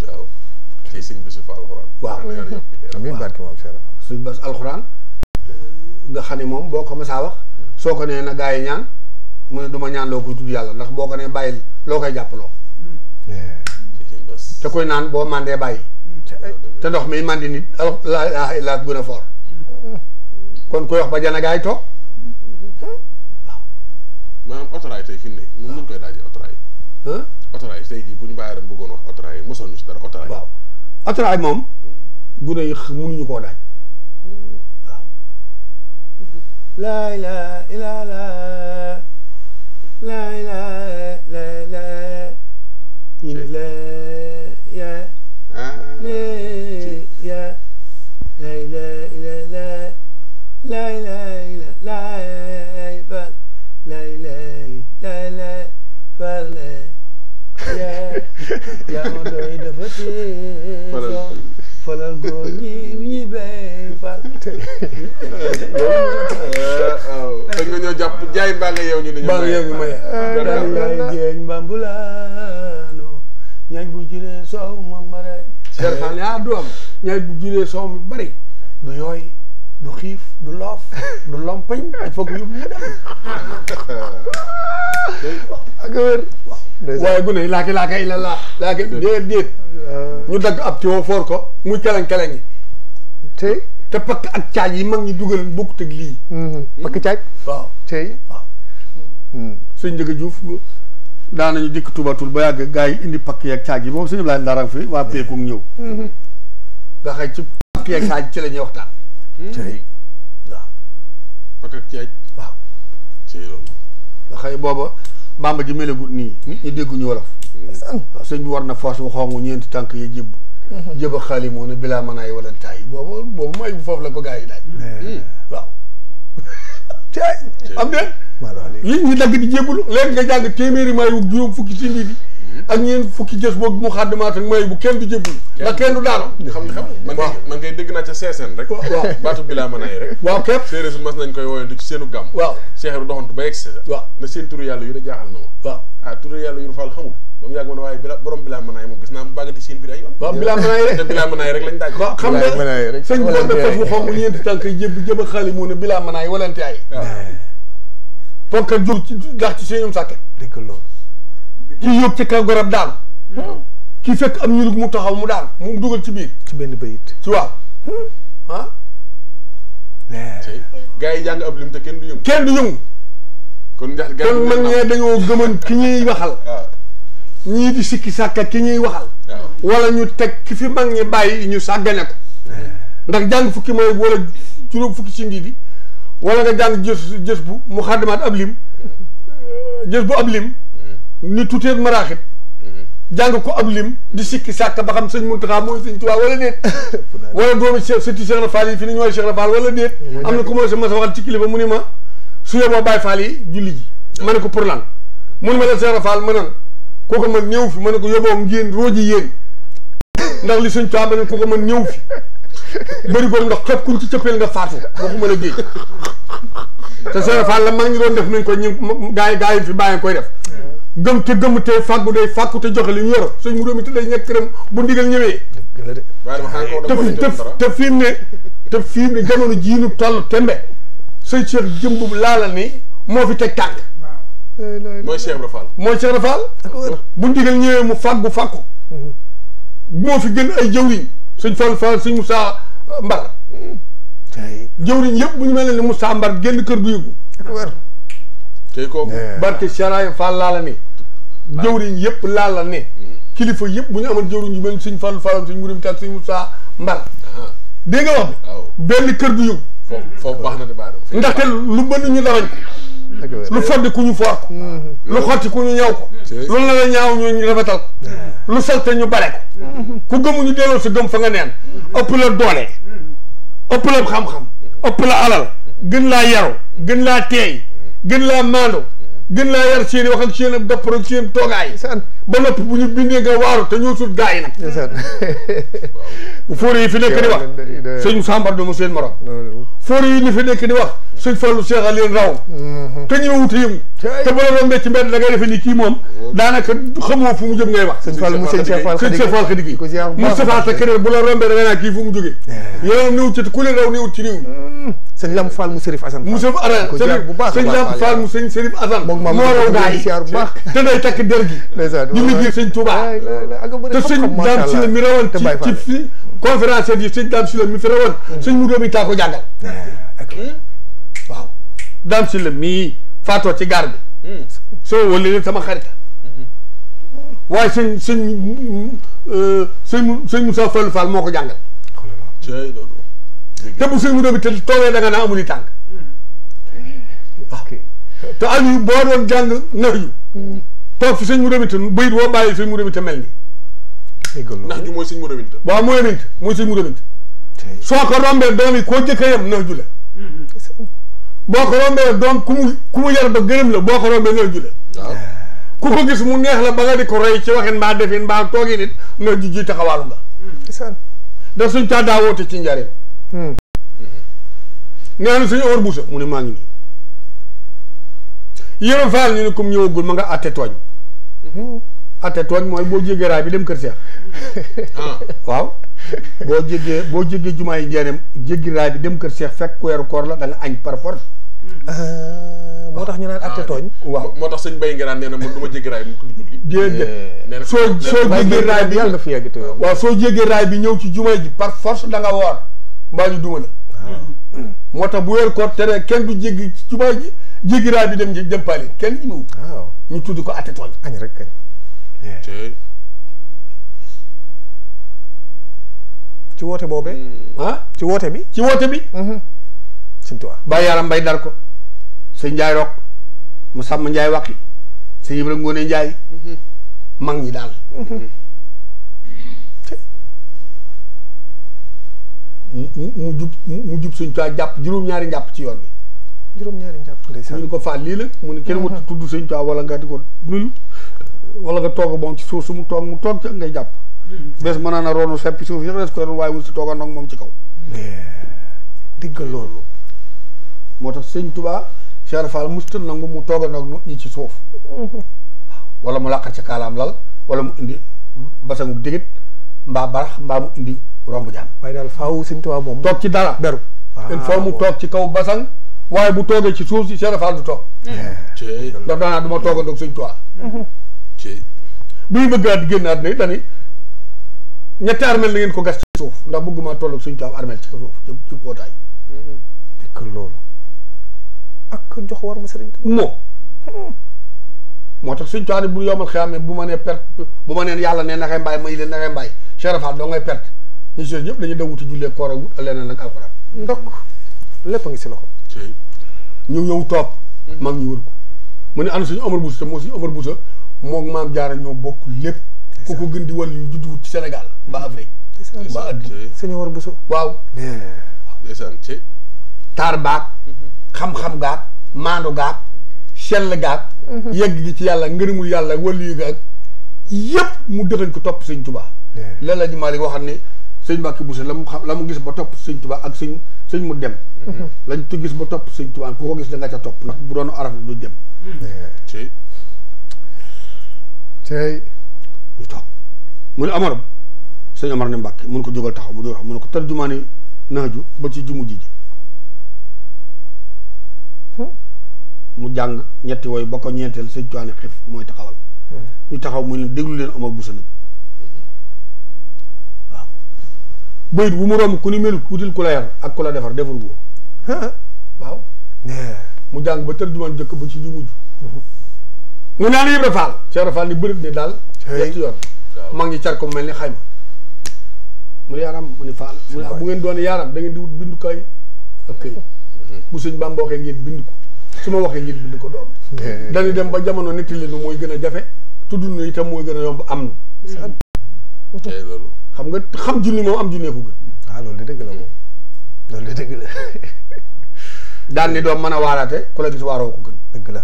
waaw ci sëñ Bass fa alxuraan. waaw amiin barke moom Cheikh. sëñ Bass alxuraan nga xam ne moom boo ko mësaa wax soo ko nee na gaa yi ñaan mu ne du ma ñaan loo koy tudd yàlla ndax boo ko nee bàyyil loo koy jàppaloo. te koy naan boo mandee bàyyi. te ndox mi mandi nit laa ilaaha illa gën a foor kon koy wax ba jana gaa yi toog. maanaam otoraay tey fi mu ne moom lañ koy daajee otoraay. otoraay tey jii bu ñu bàyyi rek bëggoon wax otoraay yi mosal ñu si dara otoraay. waaw otoraay moom. gune yi mënuñu koo daaj. waaw. laa ilaaha illallaah laa ilaaha illallaah ñu ne la ya ya laa ilaaha illallaah laa ilaaha illallaah fal laa ilaaha illallaah fal yaa ma doy dafa tee falal góor ñi béy fal. waaw da nga ñëw jàpp jaay mbaa nga yeew ñu ne. mbaa nga yeew ñu maye. daal yaay géej mbambulaano ñaaj bu juree soow ma mare. Cheikh Fall yaa du am ñaaj bu juree soow mi bari du yooy du xiif du loof du lompañ il faut que yóbbu mu dem. ak wér. waaye gune yi laaka ila laa laaka déet ñu dagg ab tiwo foor ko muy keleng-keleng yi te pakk ak caaj yi mag ñi dugal bokkut ak lii pakk caaj waaw tey waaw sëñ Njëga Juuf daanañu dikk tubatul ba yàgg gaa yi indi pakk yeeg caaj yi moom sëñ Ablaye Ndarang fi waa peeku ñëw nga xëy ci pakk yeeg caaj ci la ñuy waxtaan tey waaw pakk ak caaj waaw tey loolu nga xëy booba bamba ji melagut nii nit ñi dégguñu wolof waaw sëñ bi war na foos bu xongu ñeenti tànk yi jébb jëba xaali moo ne bilaa mën aay wala taay boobu mooy bu foofu la ko gaa yi daaj waaw am déet yi ñu dagg di jébbulu léegi nga jàng téeméeri may wu juróom fukki si ndi di ak ñeen fukki jës boog mu xaddamaat ak may bu kenn du jébbulu ndax kenn du daano xam man ngay dégg naa ca seeseen rek waaw baatu bilaa mën aay rek waaw képp séeréer si mas nañ koy woyantu ci seenu gàmm waaw Cheikh du doxantu ba egsi waaw na seen turu yàlla yu da jaaxal na ma waaw ah turu yàlla yu faal xamul ba mu yàgg ma ne waaye borom bilaa mën aay moom gis naa mu bàggati seen biir ay yoon waaw bilaa mën aay rek te bilaa mën aay rek lañ daaj waaw xam nga sëñ bi war na foos bu xongu ñeenti tànk yi jëba xaali moo ne bilaa mën aay wala taay ponkal jóg ci ndax ci seenum sàkke dëgg loolu kii yóbbu ci kaw garab daanu kii fekk am ñulug mu taxaw mu daanu mu dugal ci biir ci benn bayit ci waaw ah gars yi jàng ab lim te kenn du yëngu kenn du yëngu kon ndax kon mag ñee dañoo gëman ki ñuy waxal ñii di sikki sàkka ki ñuy waxal wala ñu teg ki fi mag ñi bàyyi ñu sàggane ko ndax jàng fukki mooy wala juróom fukki si ndii di wala nga jàng jës bu mu xaddamaat ab lim jës bu ab lim ni tuteet maraaxit jàng ko ab lim di sikki sàkk ba xam sëñ Muntaxa mooy sëñ Tuubaa wala déet wala doomi sëti Cheikh Rafal yi fi ni ñooy Cheikh Rafal wala déet am na ku ma sa waxal ci kilifa mu ni ma su yeboo Baay Faal yi julli ji ma ne ko pour lan mu ne ma la Cheikh Rafal ma nan kooku man ñëw fi ma ne ko yeboo ngeen rooji yéen ndax li sëñ Tuubaa ma ne kooku man ñëw fi bëri góor ndox xëpp kuñ ci cëppeel nga faatu waxuma la géej te Cheikh Rafal la maa ngi doon def nañ ko ñu gaa yi fi bàyyi koy def gëm te gëm te fàggu day fàkku te joxe li ñu yor sëñ mu doomi te day nekk këram bu ndigal ñëwee te fi mu ne jamono jiinu toll tembe sëñ Cheikh jëmb laala ni moo fi teg tànk mooy Cheikh Rafal mooy Cheikh Rafal bu ndigal ñëwee mu fàkku moo fi gën ay jëwriñ sëñ Fall sëñ Moussa Mbar jëwriñ yëpp bu ñu mel ne Moussa Mbar génn kër gu yëgu tey kooku barke Charaay Fall laala ni jëwriñ yëpp laala ne kilifa yëpp bu ñu amoon jëwriñ yu mel sëñ Fall sëñ Murim Tak sëñ Moussa Mbar dégg nga wax bi benn kër gu yëgu foofu baax na de baax na ndaxte lu bënn ñu darañ ko lu foddi ku ñu foor ko lu xotti ku ñu ñaw ko lu la ñaaw ñu rafetal ko lu salte ñu bare ko ku gëmuñu delloo sa gëm fa nga neen ëpp la doole ëpp la xam-xam ëpp la alal gën laa yaru gën laa teey gën laa maando gën laa yar seen i wax ak seen i dappar ak seen toogaay ba noppi bu ñu bindee nga waaru te ñoo sut gaa yi nag fóore yi fi nekk di wax sëñ Moussa Mbar doomu seen morom fóore yi ni fi nekk di wax sëñ Fallu seexal leen raw te ñu wuti yëngu te bu la rombee ci mbedd da ngay defe ni kii moom daanaka xamoo fu mu jëm ngay wax sëñ Fallu mu sëñ Cheikh Fall Khady Gueye Moustapha te keneen bu la rombee da nga naan kii fu mu jógee yoonam niwut ci ku leen raw niwut ci réew mi sëñ Lam Fall mu Sërif Assane mu Sërif Assane sëñ Lam Fall mu sëñ Sërif Assane moo raw gaa yi te day takk der gi di liggéey sëñ Touba te sëñ Dame Sylla mi rawoon ci fi conférence yi sëñ Dame Sylla mi fi rawoon sëñ mu doomi taa ko jàngal waaw Dame Sylla mii faatoo ci gaar bi soo wële leen sama xarita waaye sëñ Moussa Fall Fall moo ko jàngal te bu sëñ mu doomi te toogee da nga naa amul tànk waaw te Aliou boo doon jàng nax yu toog fi sëñ mu doomi te bayit woo bàyyi sëñ mu doomi te mel ni ndax ju mooy sëñ mu doomi te waaw mooy mint mooy sëñ mu doomi te soo ko rombee doom yi koo jëkka yem nax ju la boo ko rombee doom ku mu yar ba gërëm la boo ko rombee nax ju la ku ko gis mu neex la ba nga di ko roy ci waxin mbaa defin mbaa toogi nit nax ju ji taxawaalu nga daf suñ taa daa woote ci njariñ nee na suñu Omar Boussa mu ne maa ngi nii Yéba Fall ñu ne comme ñëwagul ma nga atte tooñ atte tooñ mooy boo jéggee raay bi dem kër Seex waaw boo jéggee jumaa yi njaareem jéggi raay bi dem kër Seex fekk weeru koor la da nga añ par force moo tax ñu naan atte tooñ waaw moo tax sëñ Baye Ngiraan nee na man du ma jéggi raay bi mu ko di julli déedéet soo jéggee raay bi yàlla na fi yegg waaw soo jéggee raay bi ñëw ci jumaa ji par force da nga woor mbaa ñu duma la moo tax bu weeru koor tere kenn du jéggi ci jumaa ji jéggi raay bi dem pali kenn ñëw ñu tudd ko atte tooñ añ rek kañ ci woote boobee ci woote bi sëñ Tuubaa Baye Yaram Mbay dar ko sëñ Njaay Rok mu sàmm Njaay Waqi sëñ Ibra Ngoone Njaay mag ñi daal mu jub sëñ Tuubaa jàpp juróom-ñaari njàpp ci yoon bi juróom-ñaari njàpp ndeysaan ñu ko faat lii la mu ne kenn wut tudd sëñ Tuubaa wala nga di ko nuyu wala nga toog moom ci suuf su mu toog ca ngay jàpp bés mën naa na roonu seppi suuf yi des ko doon waaye wul si tooga nag moom ci kaw diggal loolu moo tax sëñ Tuubaa Cheikh Fall musta nangu mu tooga nag ñi ci suuf wala mu làqat ci kaalaam lal wala mu indi basangu digit mbaa barax mbaa mu indi romb jaan waaye daal faaw sëñ Tuubaa moom toog ci dara beru il faut mu toog ci kaw basang waaye bu toogee ci suuf si Cheikh Fall du toog ndax daanaa du ma tooga nag sëñ Tuubaa bi ñu bëgg a génn àdduna dani ñetti armel la ngeen ko gas ci suuf ndax bëgguma toll ak suñu taw armel ci suuf ci kootaay dëkk loolu ak jox war ma sëriñ moo tax suñu taw bu yomal xeyaamee bu ma nee perte bu ma neen yàlla ne naxee mbaay may leen naxee mbaay Cheikh Fall doo ngay perte ñu si ñëpp dañuy dawuti jullee koor ak wut leneen nag alxuraan ndokk lépp a ngi si loxo ñu ñëw toog mag ñu wër ko mu ne ana suñu Omar Boussa te moo suñu Omar Boussa moom maam Jaara ñoo bokk lépp ku ko gën di wàll yu juddu wut ci Sénégal mbaa Afrique mbaa addina sëñ Omar Boussa waaw ndeysaan taar baag xam-xam gaag maandu gaag sell gaag yegg gi ci yàlla ngërëmul yàlla wàllu yu gaag yëpp mu dëxañ ko topp sëñ Tuubaa la la ji Maalik waxam ne sëñ Mbàkke Bousso la mu gis ba topp sëñ Tuubaa ak sëñ mu dem lañ tu gis ba topp sëñ Tuubaa ku ko gis da nga ca topp ndax bu doon araf du dem tey ñu toog mu ne Amar sëñ Amar ne Mbàkke mun ko jógal taxaw mu jógal taxaw mu ne ko tarjumaani naaju ba ci jumu ji mu jàng ñetti wooyu ba ko ñeenteel sëñ Tuubaa ne xif mooy taxawal ñu taxaw mu leen déglu leen Omar Bousso nag waaw bayit bu mu romb ku ni melut wutil ku la yar ak ku la defar defar boo waaw mu jàng ba tarjumaan jëkk ba ci jumu ji mu naan Ibra Fall Cheikh Fall ni bërëb ne daal ñetti yoon mag ñi car ko mel ni xayma mu ne yaaram mu ne Fall mu ne bu ngeen doon yaaram da ngeen di wut bindukaay ak këy bu sëñ Bamba waxee ngeen bind ko su ma waxee ngeen bind ko doom dañuy dem ba jamono nettali nu mooy gën a jafe tudd nu itam mooy gën a yomb am na loolu xam nga xam junni moom am junnee ko gën loolu de dëgg la moom loolu de dëgg la daan ni doom mën a waaraate ku la gis waaroo ko gën dëgg la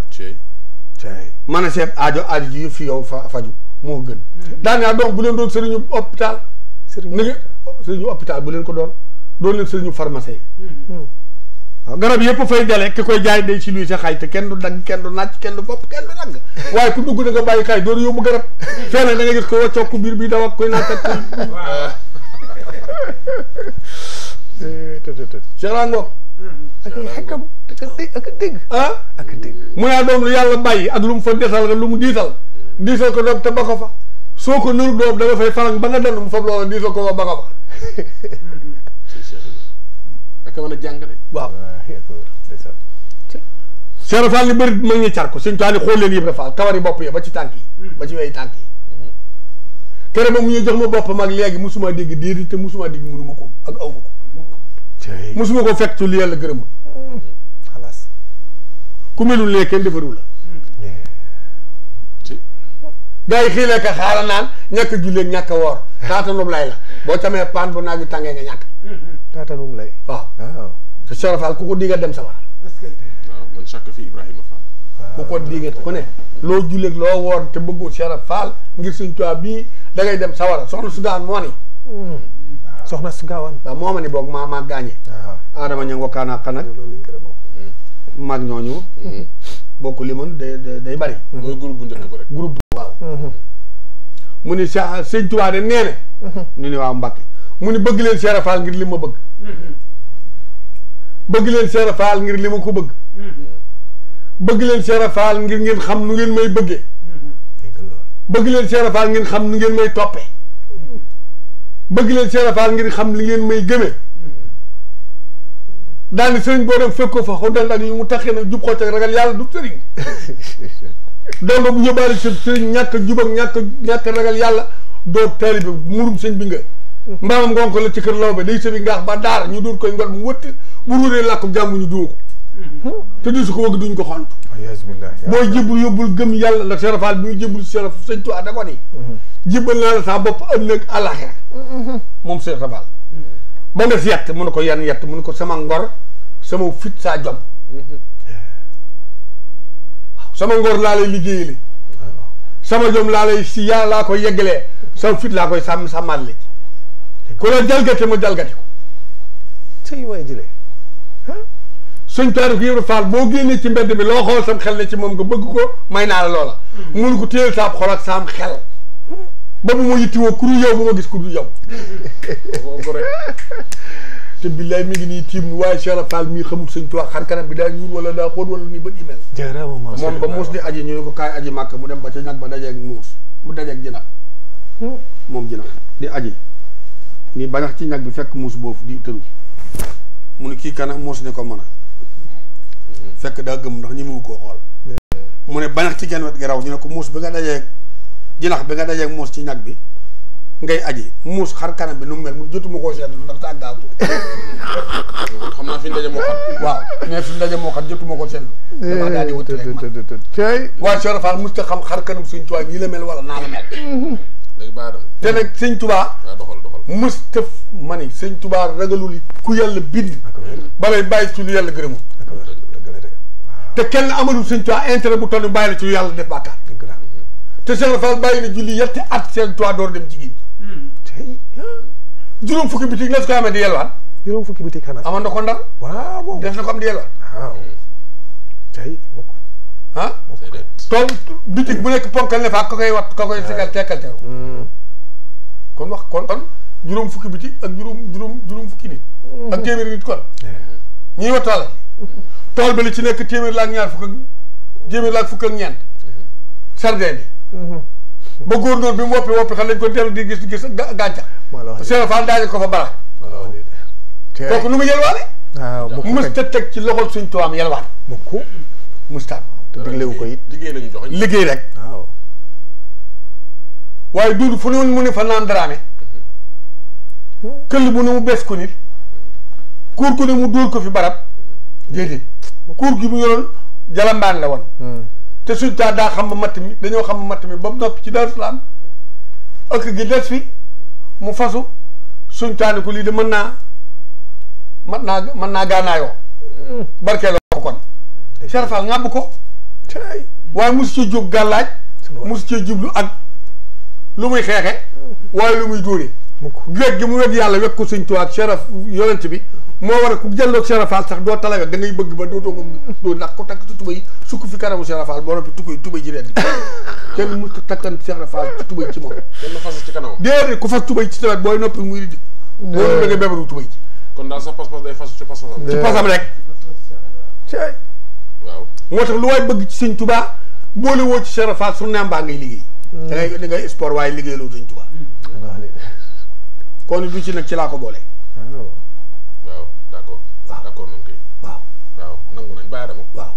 mën a seet aajo ji yëpp fi yow faju moo gën daan naa doom bu leen doon sëriñu hôpital sëriñu hôpital bu leen ko doon leen sëriñu pharmacie yi garab yëpp fay dale ki koy jaay day si luy sa xay te kenn du dagg kenn du nàcc kenn du bopp kenn du dagg waaye ku dugg da nga bàyyi xay doon yóbbu garab fenn da nga gis ko waccoo ku biir bi daw ak koy nàcc ak koy Cheikh Rango ak xekkam ak dégg ak dégg mu naa doom lu yàlla bàyyi ak lu mu fa desal nga lu mu diisal ko doom te ba ko fa soo ko nuru doom da nga fay falang ba nga dand mu fab loola diisal ko ba ko fa ak mën a jàng de waaw Cheikh Fall ni bëri mag ñi car ko suñ taani xool leen yëpp dafa kawari bopp yi ba ci tànk yi ba ci wey tànk yi kere ba mu ñu jox ma boppam ak léegi musuma dégg déedéet te musuma dégg mënuma ko ak aw ma ko musuma ko fekk ci lu yàlla gërëm xalaas ku melul ne kenn defaru la gaa yi xiilee ka xaala naan ñàkk a jullee ñàkk a woor taatanum lay la boo camee paan bu naaju tàngee nga ñàkk taatanum lay waaw te Cheikh Fall ku ko digga dem sa war waaw man chaque fi Ibrahima Fall ku ko digga ku ne loo julleeg loo woor te bëggoo Cheikh Fall ngir suñ toit bii da ngay dem sawara soxna su daan moo ni soxna su gaawaan waaw moo ma ni boog maa gaañe adama ña ngokkaana xanag mag ñooñu bokk li mën day bari mooy groupe bu njëkk ba rek groupe waaw mu ni sëñ Tuubaa de nee na ñu ni waaw Mbàkke mu ni bëgg leen Cheikh Fall ngir li ma bëgg bëgg leen Cheikh Fall ngir li ma ko bëgg bëgg leen Cheikh Fall ngir ngeen xam nu ngeen may bëggee bëgg leen Cheikh Fall ngeen xam nu ngeen may toppee bëgg leen Cheikh Fall ngir xam li ngeen may gëmee daani sëriñ boo dem fekk ko fa xodal ak yu mu taxee nag jub xocc ak ragal yàlla du sëriñ donc bu yóbbaale sa sëriñ ñàkk a jub ak ñàkk a ragal yàlla doo taalibe murum sëñ bi nga mbaamam ngonk la ci kër law ba day sëbi ngaax ba daara ñu dóor koy ngor mu wëtt bu ruuree làkku jàmm ñu dóo ko te du su ko wëgg duñ ko xont booy jébbul yóbbul gëm yàlla la Cheikh Fall bi muy jébbul Cheikh sëñ Tuubaa da ko ni jébbal naa la sa bopp ëllëg àllaaxira moom Cheikh Fall ba nga si yett mu ne ko yan yett mu ne ko sama ngor sama fit saa jom waaw sama ngor laa lay liggéeyale sama jom laa lay si yàlla laa koy yeggalee sama fit laa koy sàmmal li ku la jalgate ma jalgate ko sëy waay jëlee suñ taarix Ibra Fall boo génnee ci mbedd bi loo xool sam xel ne ci moom nga bëgg ko may naa la loola mun ko téyel saab xol ak saam xel ba bu ma yittiwoo ku dul yow bu ma gis ku dul yow te billaay mi ngi nii tiim ni waaye Cheikh Fall mii xamul sëñ Tuubaa xar kanam bi daa ñuul wala daa xóot wala ni bët yi mel moom ba muus di aji ñu ne ko kaay aji màkk mu dem ba ca ñag ba dajeeg muus mu dajeeg jinax moom jinax di aji ni banax ci ñag bi fekk muus boofu di tëru mu ne kii kana muus ne ko mën a fekk daa gëm ndax ñi mu koo xool mu ne banax ci genn wet gi raw ñu ne ko muus bi nga dajeeg jinax bi nga dajeeg muus ci ñag bi ngay aji muus xar kanam bi nu mu mel mu jotuma koo seetlu ndax taa gaawtu xam naa fi ndaje moo xam waaw mais fi ndaje moo xam jotuma ko seetlu damaa daal di wut rek man waaye Cheikh Fall mosut a xam xar kanam sëñ Tuubaa nii la mel wala naa la mel léegi baa dem te nag sëñ Tuubaa mosut a ma ni sëñ Tuubaa ragalul ku yàlla bind ba lay bàyyi ci lu yàlla gërëmul te kenn amalul sëñ Tuubaa intérêt bu toll bàyyi la ci lu yàlla def bàkkaar te Cheikh Fall bàyyi na julli yetti at sëñ Tuubaa door dem ci géej juróom fukki bitig la su ko amee di yelwaan juróom fukki bitig xanaa amoon na ko ndar waaw def na ko am di yelwaan waaw tey mukk tool bitig bu nekk ponkal ne fa ka koy wat ka koy tekkal teew kon wax kon juróom fukki bitig ak juróom fukki nit ak téeméeri nit kon ñuy wat tool ba li ci nekk téeméer la ak ñaar fukk ak téeméer la ak fukk ak ñeent sardin bi ba góor noonu bi mu woppi xam lañ ko dellu di gis gàncax Cheikh Fall daañu ko fa barax kooku nu mu yelwaane waaw mës ta teg ci loxol suñ tuwaam yelwaan mukk mustaam te diglewu ko it liggéey lañu joxe liggéey rek waaw waaye duud fu ne mu ne fa naan daraame këll bu ne mu bees ko nit kuur ko ne mu dóor ko fi barab déedéet kuur gi mu yoroon jalambaan la woon te suñ taa daa xam ma matt mi dañoo xam ma matt mi ba mu noppi ci Daaru Salaam ëkk gi des fi mu fasu suñ taa ni ko lii de mën naa gaanaayoo barkee la ko kon Cheikh Fall ngàbb ko waaye mosu ci jóg gàllaaj mosu ci jublu ak lu muy xeexe waaye lu muy dóoree wegg gi mu wegg yàlla wegg ko sëñ Tuubaa ak Cheikh yonent bi moo war a ku jëlloog Cheikh Fall sax doo tala wegg da ngay bëgg ba dootoo ko doo ndax ko takk ci tubay sukk fi kanamu Cheikh Fall boo noppi tubay ji reddi kenn mu takkan Cheikh Fall ci tubay ci moom kenn fas ci kanam déedéet ku fas tubay ci tawet booy noppi muy di boo da ngay bebaru tubay ji kon daal sa pas-pas day fas ci pas-pasam ci pasam rek waaw moo tax lu waay bëgg ci sëñ Tuubaa boole woo ci Cheikh Fall su nembaa ngay liggéey da ngay sport waaye liggéey loolu sëñ Tuubaa kon du ci nag ci laa ko boole waaw d'accord d'accord nañ koy waaw nangu nañ bàyyi dama waaw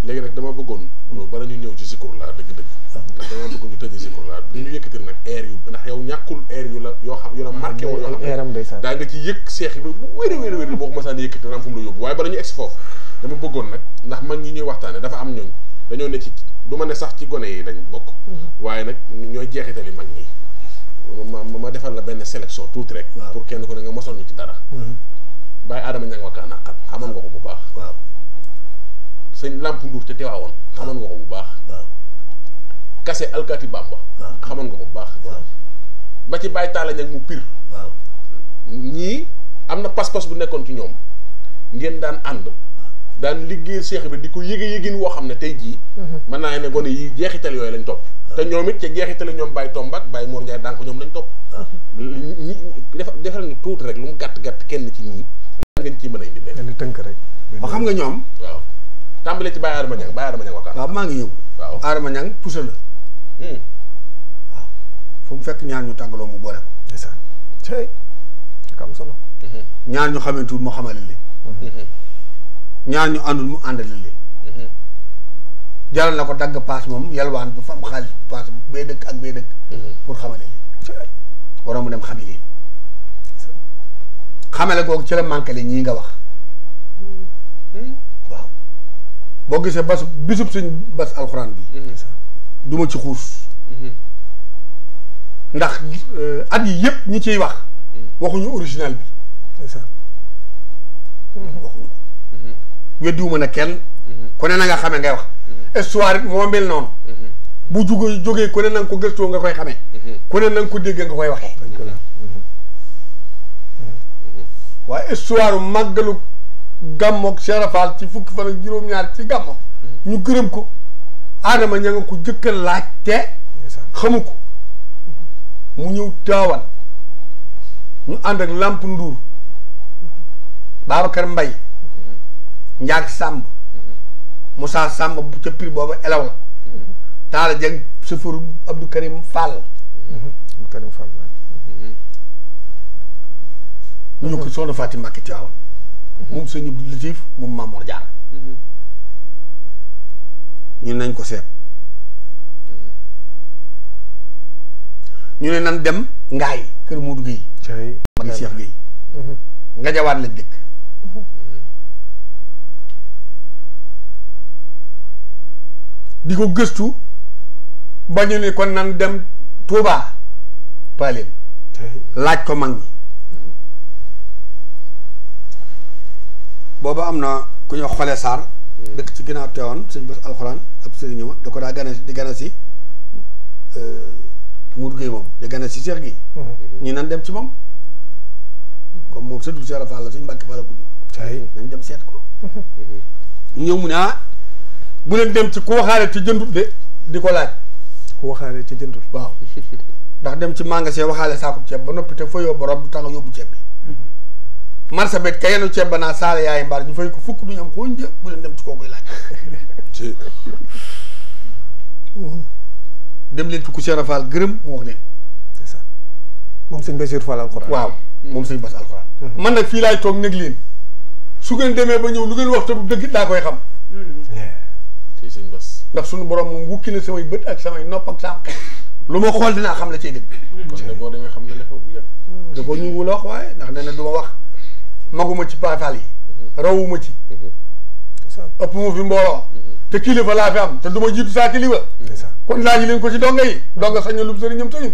léegi nag dama bëggoon bala ñu ñëw ci Zikrullah dëgg-dëgg ndax dama bëggoon ñu tëjee Zikrullah ñu yëkkatil nag air yu ndax yow ñàkkul air yu la yoo xam yu la marqué woon yoo xam ne daa nga ci yëg seex yi ba bu wér boo ko masaan yëkkati na am fu mu la yóbbu waaye bala ñu egsi foofu dama bëggoon nag ndax mag ñi ñuy waxtaane dafa am ñooñ dañoo ne ci du ma ne sax ci gone yi dañ bokk waaye nag ñooy jeexitali mag ñi ma defal la benn sélection tuuti rek pour kenn ko ne nga mosal ñu ci dara bàyyi Adama Niang wakkaa naqan xamoon nga ko bu baax waaw sëñ Lamp Ndour te Tiwaawoon xamoon nga ko bu baax waaw Kase Alkaati Bamba xamoon nga ko bu baax ba ci Baye Talla Niang mu pir waaw ñii am na pas-pas bu nekkoon ci ñoom ngeen daan ànd daan liggéey Cheikh bi di ko yëgin woo xam ne tey jii mën naa ne gone yi jeexital yooyu lañ topp te ñoom it ca jeexital ñoom Baye Tomba ak Baye Mor Ndiaye daan ko ñoom lañ topp ñi defal ñu tuuti rek lu mu gàtt kenn ci ñii la ngeen ciy mën a indi leen tënk rek ba xam nga ñoom waaw tàmbalee ci Baye Adama Niang waxtaan waaw maa ngi ñëw waaw Adama Niang pusa la waaw fu mu fekk ñaar ñu tàggaloo mu boole ko ndeysaan cey am solo ñaar ñu xamantuwul mu xamale leen ñaar ñu àndul mu àndale leen jaral na ko dagg paas moom yalwaan bu fa am xaalis paas bee dëkk ak bee dëkk pour xamale leen waroon mu dem xami leen xamale googu ci la manqué ñii nga wax waaw boo gisee bisub suñ bas alxuraan bi duma ci xuus ndax at yi yëpp ñi ciy wax waxuñu original bi waxuñu ko weddiwuma na kenn ku ne na nga xamee ngay wax histoire it moo mel noonu bu jógee ku ne na nga ko gëstoo nga koy xamee ku ne na nga ko dégg nga koy waxee waaye histoire màggalu gàmmoog Cheikh Fall ci fukki fan ak juróom-ñaar ci gàmmo ñu gërëm ko Adama Niang nga ko jëkka laaj te xamu ko mu ñëw Tiwaawan ñu ànd ak Lamp Ndour Babacar Mbaye Njaag Sàmb Moussa Sàmb bu ca prix boobu elaw la Taala Jeng sëfër Abdou Karim Fall ñu ko soxna Fatim Mbàkke Tiwaawan moom sëñ Abdou Latif moom Mamour Diarra ñu nañ ko seet ñu ne nan dem Ngaay kër Modou Guèye magi Cheikh Guèye nga jawaat lañ dëkk di ko gëstu ba ñu ne kon nan dem Touba Paleen laaj ko mag ñi booba am na ku ñoo xoolee Sarr dëkk ci ginnaaw Teewoon sëñ bés alxuraan ab sëriñ ma da ko daa gana si Modou Guèye moom di gana si Cheikh Guèye ñu nan dem ci moom comme moom sëtu Cheikh Fall la suñ Mbàkke Fall la guddi nañ dem seet ko ñu ñëw mu ne bu leen dem ci ku waxaale ci jëndut de di ko laaj ku waxaale ci jëndut waaw ndax dem ci magasin waxaale saakub ceeb ba noppi te fa yóbbu borom du tax nga yóbbu ceeb bi marsa bet ka yenu ceeb ba naa saala yaay mbaar ñu fay ko fukk duñu am xooñ jë bu leen dem ci koo koy laaj dem leen ci ku Cheikh Fall gërëm mu wax leen moom sëñ Bassirou Fall alxuraan waaw moom sëñ Bass alxuraan man nag fii laay toog nég leen su ngeen demee ba ñëw lu ngeen wax te du dëgg daa koy xam ci sëñ Bass ndax suñu borom moom wukki na samay bët ak samay nopp ak sam xel lu ma xool dinaa xam la cay dëgg kon de boo demee xam ne la xew bu yëpp da ko ñu wula wax waaye ndax nee na du ma wax maguma ci paafal yi rawuma ci ëpp ma fi mbooloo te kilifa laa fi am te du ma jiitu saa kilifa kon laaj leen ko ci donga yi donga sañ na lu sëriñam sañu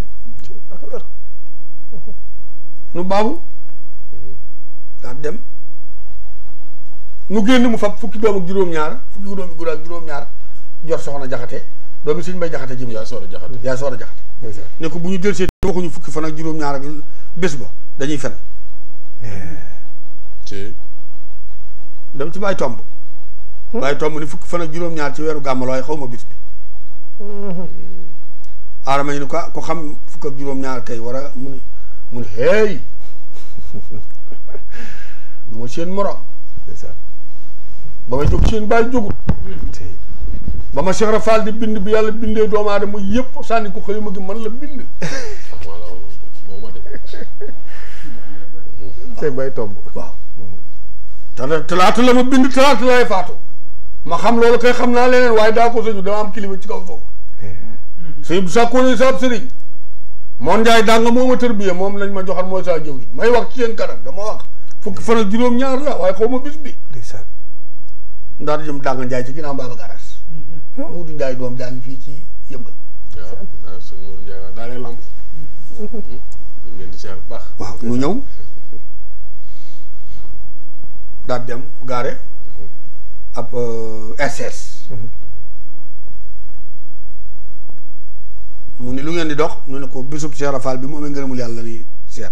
nu baabu daa dem nu génn mu fab fukki doom ak juróom-ñaar fukki doom yu góor ak juróom-ñaar jor soxna jaxate doomi suñ bay jaxate jëm yaa soor a jaxate ne ko bu ñu del see waxuñu fukki fan ak juróom-ñaar ak bés ba dañuy fen dem ci bàyyi tomb bàyyi tomb ni fukki fan ak juróom-ñaar ci weeru gàmmu la waaye xaw ma bis bi aadama ñu ni ko xam fukk ak juróom-ñaar kay war a mu ni hey du ma seen morom ba ma jóg seen bàyyi jógut ba ma Cheikh Rafal di bind bi yàlla bindee doomu aadama yëpp sànni ko xalima gi man la bind sëñ bay tomb waaw talaata la ma bind talaata lay faatu ma xam loolu kay xam naa leneen waaye daa ko sañu dama am kilifa ci kaw foofu sëñ bu sàkkoon saab sëriñ moon njaay daa nga mooma tërbiya moom lañ ma joxal mooy saa jëwriñ may wax ci seen kanam dama wax fukki fan ak juróom-ñaar la waaye xaw ma bis bi ndax di jëm danga njaay ci ginnaaw Baba Garas Muudu Njaay doom jaa ngi fii ci Yëmbal waaw sëñ Muudu Njaay waaw daanee lamp ñu leen di seer bu baax waaw ñu ñëw daal dem gaare ab SS mu ni lu ngeen di dox ñu ne ko bisub Cheikh Rafal bi mu amee ngërëmul yàlla ni seet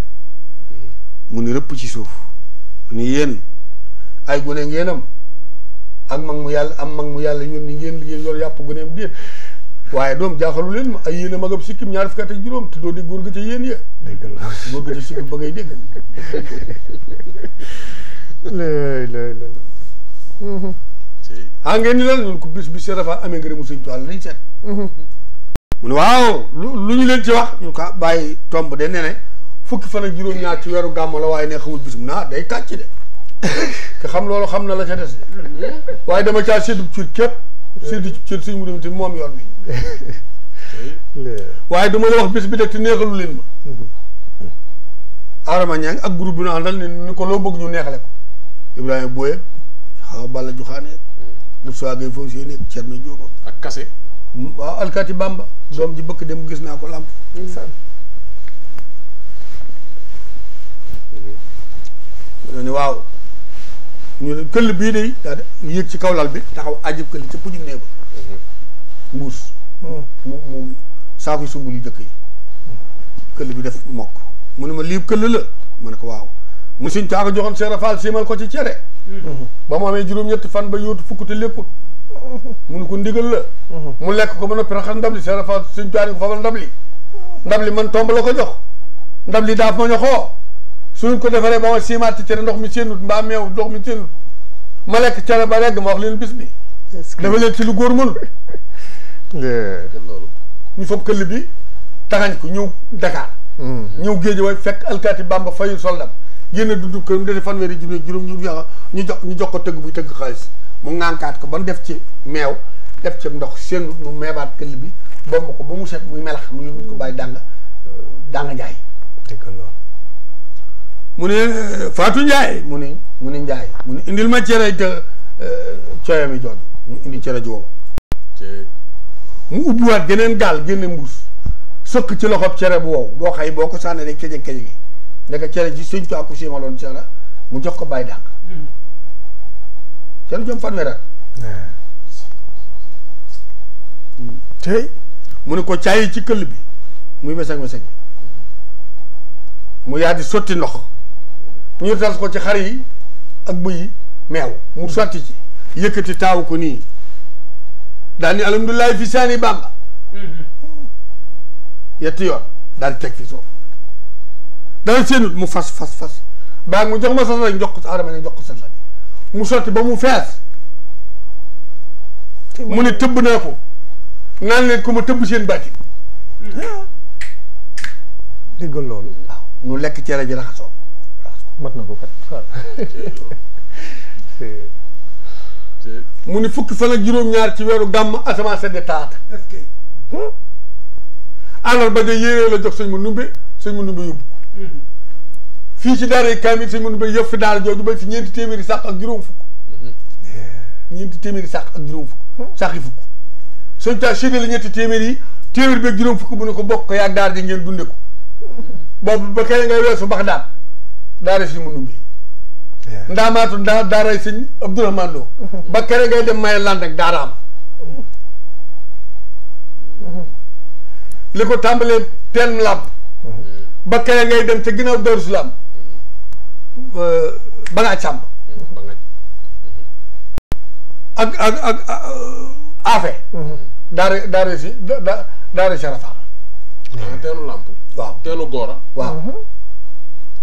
mu ni rëpp ci suuf ni yéen ay gone ngeenam ak mag mu yàlla yónni ngeen liggéey yor yàpp goneem déet waaye doom jaaxalu leen ma ay yéen a magam sikkim ñaar fukki at ak juróom te doo di góor ga ca yéen ya dégg la góor ga ca sikkim ba ngay dégg ngeen ni lan ñun ko bis bi Cheikh Rafal amee ngërëmu Sëñ Tuubaa lañ seet mu ne waaw lu ñu leen ci wax ñu ko bàyyi tomb de nee ne fukki fan ak juróom-ñaar ci weeru gàmmu la waaye ne xamul bis mu naa day kàcc de te xam loolu xam na la ca des de waaye dama caa séddu cir képp séddu cir suñ mu dem te moom yoon wi waaye dama la wax bis bi de te neexalu leen ma Adama Ñaŋ ak groupe bi ñu àndal ni ko loo bëgg ñu neexale ko Ibrahima Boye xaw Balla Joxaane Moussa Gueye foofu si nekk Cerno Jóoba ak kase waaw alkaati Bamba doom ji bëkk dem gis naa ko làmp mu ni waaw ñu ne këll bii de daa yéeg ci kaw lal bi taxaw ajib këll ca pujum nee ba mbuus mu saako yi sumbul yu jëkk yi këll bi def mokk mu ne ma lii këll la ma ne ko waaw mu Sëñ Tuubaa joxoon Cheikh Rafal siimal ko ci cere ba mu amee juróom-ñetti fan ba yóotu fukk te lépput mu ne ko ndigal la mu lekk ko ba noppi raxas ndab li Cheikh Rafal Sëñ Tuubaa ko fabal ndab li man tomb la ko jox ndab li daaf ma ñoxoo suñ ko defaree ba ma siimaat ci cere ndox mi séenut mbaa meew ndox mi séenut ma lekk cere ba regg ma wax leen bis bi dafa leen ci lu góor mënul loolu ñu fob këll bi taxañ ko ñëw Dakar ñëw géej way fekk alkaati Bamba fayu soldam génn dundu kër mu defe fanweeri junni juróom ñu jox ko tëgg buy tëgg xaalis mu ŋànkaat ko ba mu def ci meew def ci ndox séenut mu meebaat këll bi bomb ko ba mu set muy melax mu yóbbu ko bàyyi danga njaay dégg loolu mu ne Fatou Ndiaye mu ne Ndiaye mu ne indil ma cere te cooyam yi jooju ñu indi cere ji wow mu ubbiwaat geneen gaal génne mbuus sëkk ci loxob cere bu wow boo xay boo ko sànnee rek keje gi ndeka cere ji Sëñ Tuubaa ko siimaloon cere mu jox ko bàyyi dànk cere jom fanweer tey mu ne ko caayi ci këll bi muy weseng mu yaa di sotti ndox ñu tas ko ci xar yi ak bëy yi meew mu sotti ci yëkkati taawu ko nii daal ni alhamdulilah fi saani Bamba yetti yoon daal di teg fi soof dara seenut mu fas baa mu jox ma sas la jox ko Adama ne jox ko sas la mu sotti ba mu fees mu ne tëbb naa ko naan leen ko ma tëbb seen bàtti déggal loolu waaw ñu lekk cere ji raxasoo mat na ko kat mu ni fukki fan ak juróom-ñaar ci weeru gàmm asamaan sedd taata àllar ba de yéeree la jox sëñ ma numbe yóbbu ko fii ci daara kaamil sëñ ma numbe yëpp fi daara jooju bay fi ñeenti téeméeri sàq ak juróom fukk sàq yi fukk sëñ ta séddale ñetti téeméer yi téeméer bi ak juróom fukk bu ne ko bokk ko yaag daara ji ngeen dunde ko boobu ba kenn ngay weesu bax daara si mu numbi ndaamaatu daaray sëñ Abdourahmane Lo ba kere ngay dem maye land ak daaraam li ko tàmbalee teen làmp ba kere ngay dem ca ginnaaw Daaru Salaam ba ngaa càmb ak afe daara si Sarafa teenu làmp waaw teenu góora waaw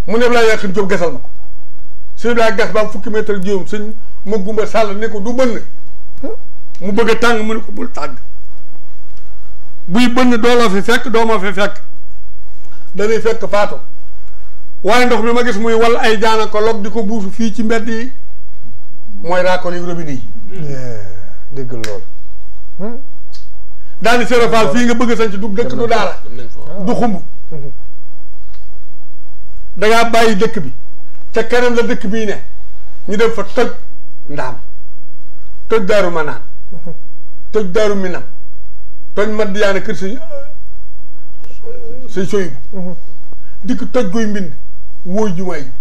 mu ne laa yàqin jóg gasal ma ko sëñ laa gas ba am fukki mètre juróom sëñ ma gumba sàll ne ko du bënn mu bëgg a tàng mu ne ko bul tàng buy bënn doo la fi fekk doo ma fi fekk danay fekk faatu waaye ndox mi ma gis muy wal ay jaana ko log di ko buusu fii ci mbedd yi mooy raakol yi robinet yi dégg loolu daal di Serapal fii nga bëgg a sanc du dëkk du daara du xumb dangaa bàyyi dëkk bi ca kanam la dëkk bii ne ñu dem fa toj ndaam toj daaru manaan toj daaru minam toj Madiyaana kër sëñ soy bu dikk toj guy mbind wóoy jumaa yi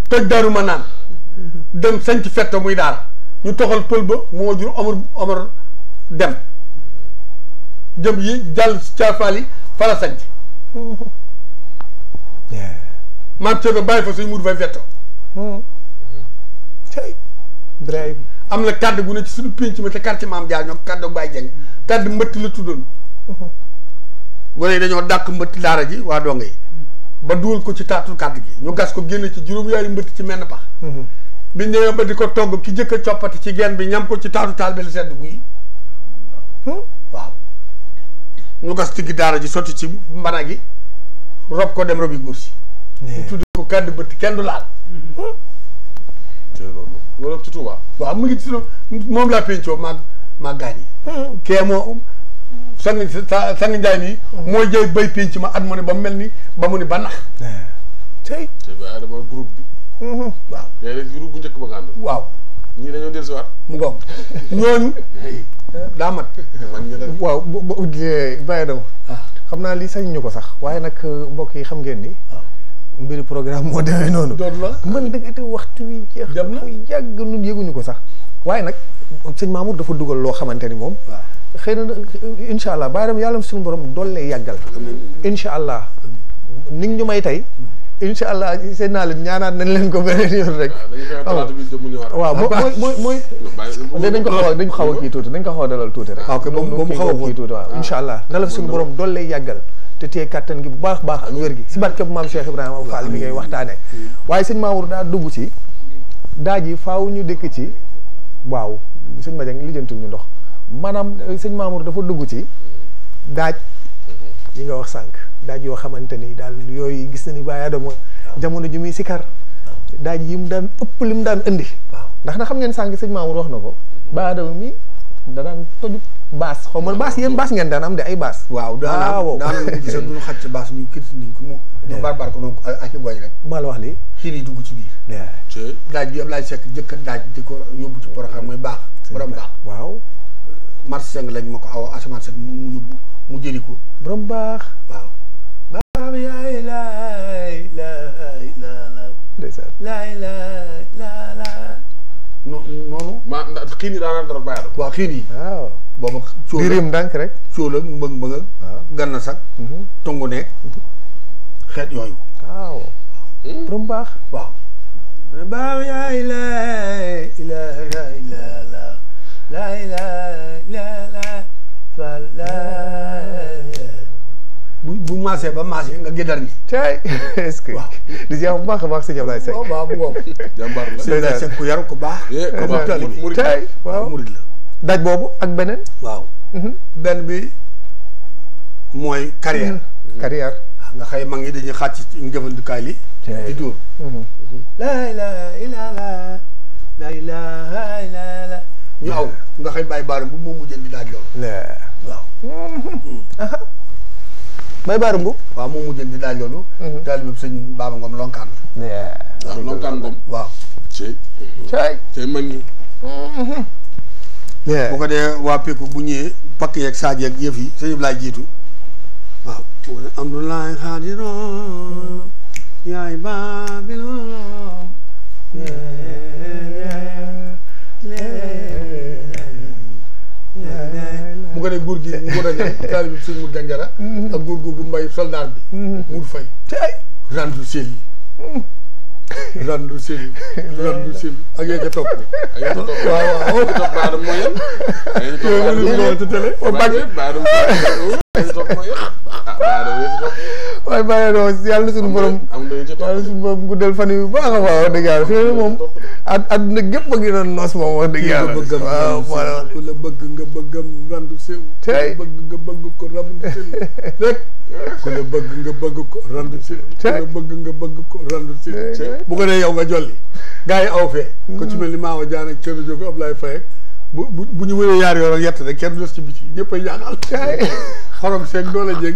toj daaru manaan dem sanc fetta muy daara ñu toxal pël ba moo jur Omar dem jëm yi jàll caafaal yi fa la sanc maam Thierno bàyyi fa suñ mur fay fetto am na kàddu gu ne ci suñu pénc ma te quartier maam Jaar ñoo kàddu Baye Jeng kàddu mbëtt la tuddoon gone yi dañoo dàq mbëtt daara ji waa donga yi ba dugal ko ci taatul kàddu gi ñu gas ko génn ci juróom-yaari mbëtt ci menn pax biñ ñëwee ba di ko togg ki jëkk a coppati ci genn bi ñam ko ci taatu taal bi la sedd guy waaw ñu gas ci gi daara ji sotti ci mbana gi rob ko dem robi góor si ñu tudde ko kàddu bëtt kenn du laal loolu ci Touba waaw mu ngi ci moom laa péncoo maa gaañ yi kee moo sang njaay nii mooy jay bay pénc ma at mu ne ba mel ni ba mu ne ba nax tey dama groupe bi waaw léegi groupe bu njëkk ba nga àndal waaw ñii dañoo dellu si waat mu ngoog ñooñu daa mat waaw bàyyi dama xam naa lii sañ ñu ko sax waaye nag mbokk yi xam ngeen ni mbiri programme moo demee noonu man dëgg te waxtu wi jeex na yàgg nun yëguñu ko sax waaye nag sëñ Mamour dafa dugal loo xamante ni moom xëy na incha allah bàyyi dem yàlla suñu borom doole yàggal incha allah ni ñu may tey incha allah seen naa leen ñaanaat nañ leen ko beneen yoon rek waaw mooy dañ ko xaw a kii tuuti dañ ko xaw a dalal tuuti rek mu xaw a kii tuuti waaw incha allah na la suñu borom doole yàggal te téye kattan gi bu baax baax ak wér gi si barke bu maam Cheikh Ibrahima Fall mi ngay waxtaanee waaye sëñ Mamour daa dugg ci daaj yi faaw ñu dëkk ci waaw sëñ Madiang lijjantul ñu ndox maanaam sëñ Mamour dafa dugg ci daaj yi nga wax sànq daaj yoo xamante ni daal yooyu gis na ni Baye Adama jamono ji muy sikar daaj yi mu daan ëpp li mu daan indi ndax na xam ngeen sànq sëñ Mamour wax na ko Baye Adama mi da daan toju baas xaw ma baas yéen baas ngeen daan am de ay baas waaw daana gis duñu xaj ci baas ñu kit niñ ko mu ñu barbar ko noonu ak boy rek maa la wax lii xiin yi dugg ci biir daaj bi am laay sekk jëkk daaj di ko yóbbu ci Porokhane muy baax borom baax waaw mars 5 lañ ma ko aw asamaan set mu yóbbu mu jëli ko borom baax waaw baax yaay laay laay la ndeysaan laay laay la noonu ma ndax xiin yi daanaka dara bàyyi la waaw xiin yi waaw booba di rim ndànk rek cóol ak mbëng-mbëng ak ganna sax tungu nekk xeet yooyu waaw borom baax waaw baax yaay laay laay la laay la fa laay bu maasee ba maasee nga géddar ñi tey est-ce que di jeex bu baax a baax si Ablaye Seck waaw bu ngoog jàmbaar la sëñ Ablaye Seck ku yaru ku baax tey waaw murid la daj boobu ak beneen waaw benn bi mooy carrière carrière nga xëy mag ñi dañuy xàcc ci njëfandikaay li di dóor laa ilaaha illallaah laa ilaaha illallaah ñu aw nga xëy bàyyi baaram bu moom mujjeen di daaj loolu waaw bàyyi baaram bu waaw moom mujjeen di daaj loolu taalibe sëñ Baba Ngom lonkaan la waaw lonkaan Ngom waaw tey mag ñi bu ko dee waa Péku bu ñëwee pakk yeeg saaj yeeg yëf yi sëñ bi laay jiitu waaw amdulaay xaadiroon yaay baabiloon bu bu ko dee góor gi Ngoda Ñaŋ taalibe bi sëñ mu Janjara ak góor googu Mbay soldat bi Mour Faye te ay rendu sel yi randu sil ak yee ca topp waaw baadam mooy yan yooyu ci télé baadam topp mooy yan baadam yee ci topp waaye bàyyi doo yàlla na suñu borom yàlla suñu borom guddal fan yu baax a baax wax dëgg yàlla fi ne moom àdduna gépp a ngi doon noos moom wax dëgg yàlla waaw ku la bëgg nga bëggam randu sil tey bëgg nga bëgg ko randu sil rek ku la bëgg nga bëgg ko randu sil ku la bëgg nga bëgg ko randu sil bu ko dee yow nga jolli gars yi aw fee ko ci mel ni Maawa Jaan ak Thierno Diogo Ablaye Faye bu ñu wëree yaar yoon ak yett rek kenn du des ci biti ñëpp ay jaaxal xorom seeg doole jéeg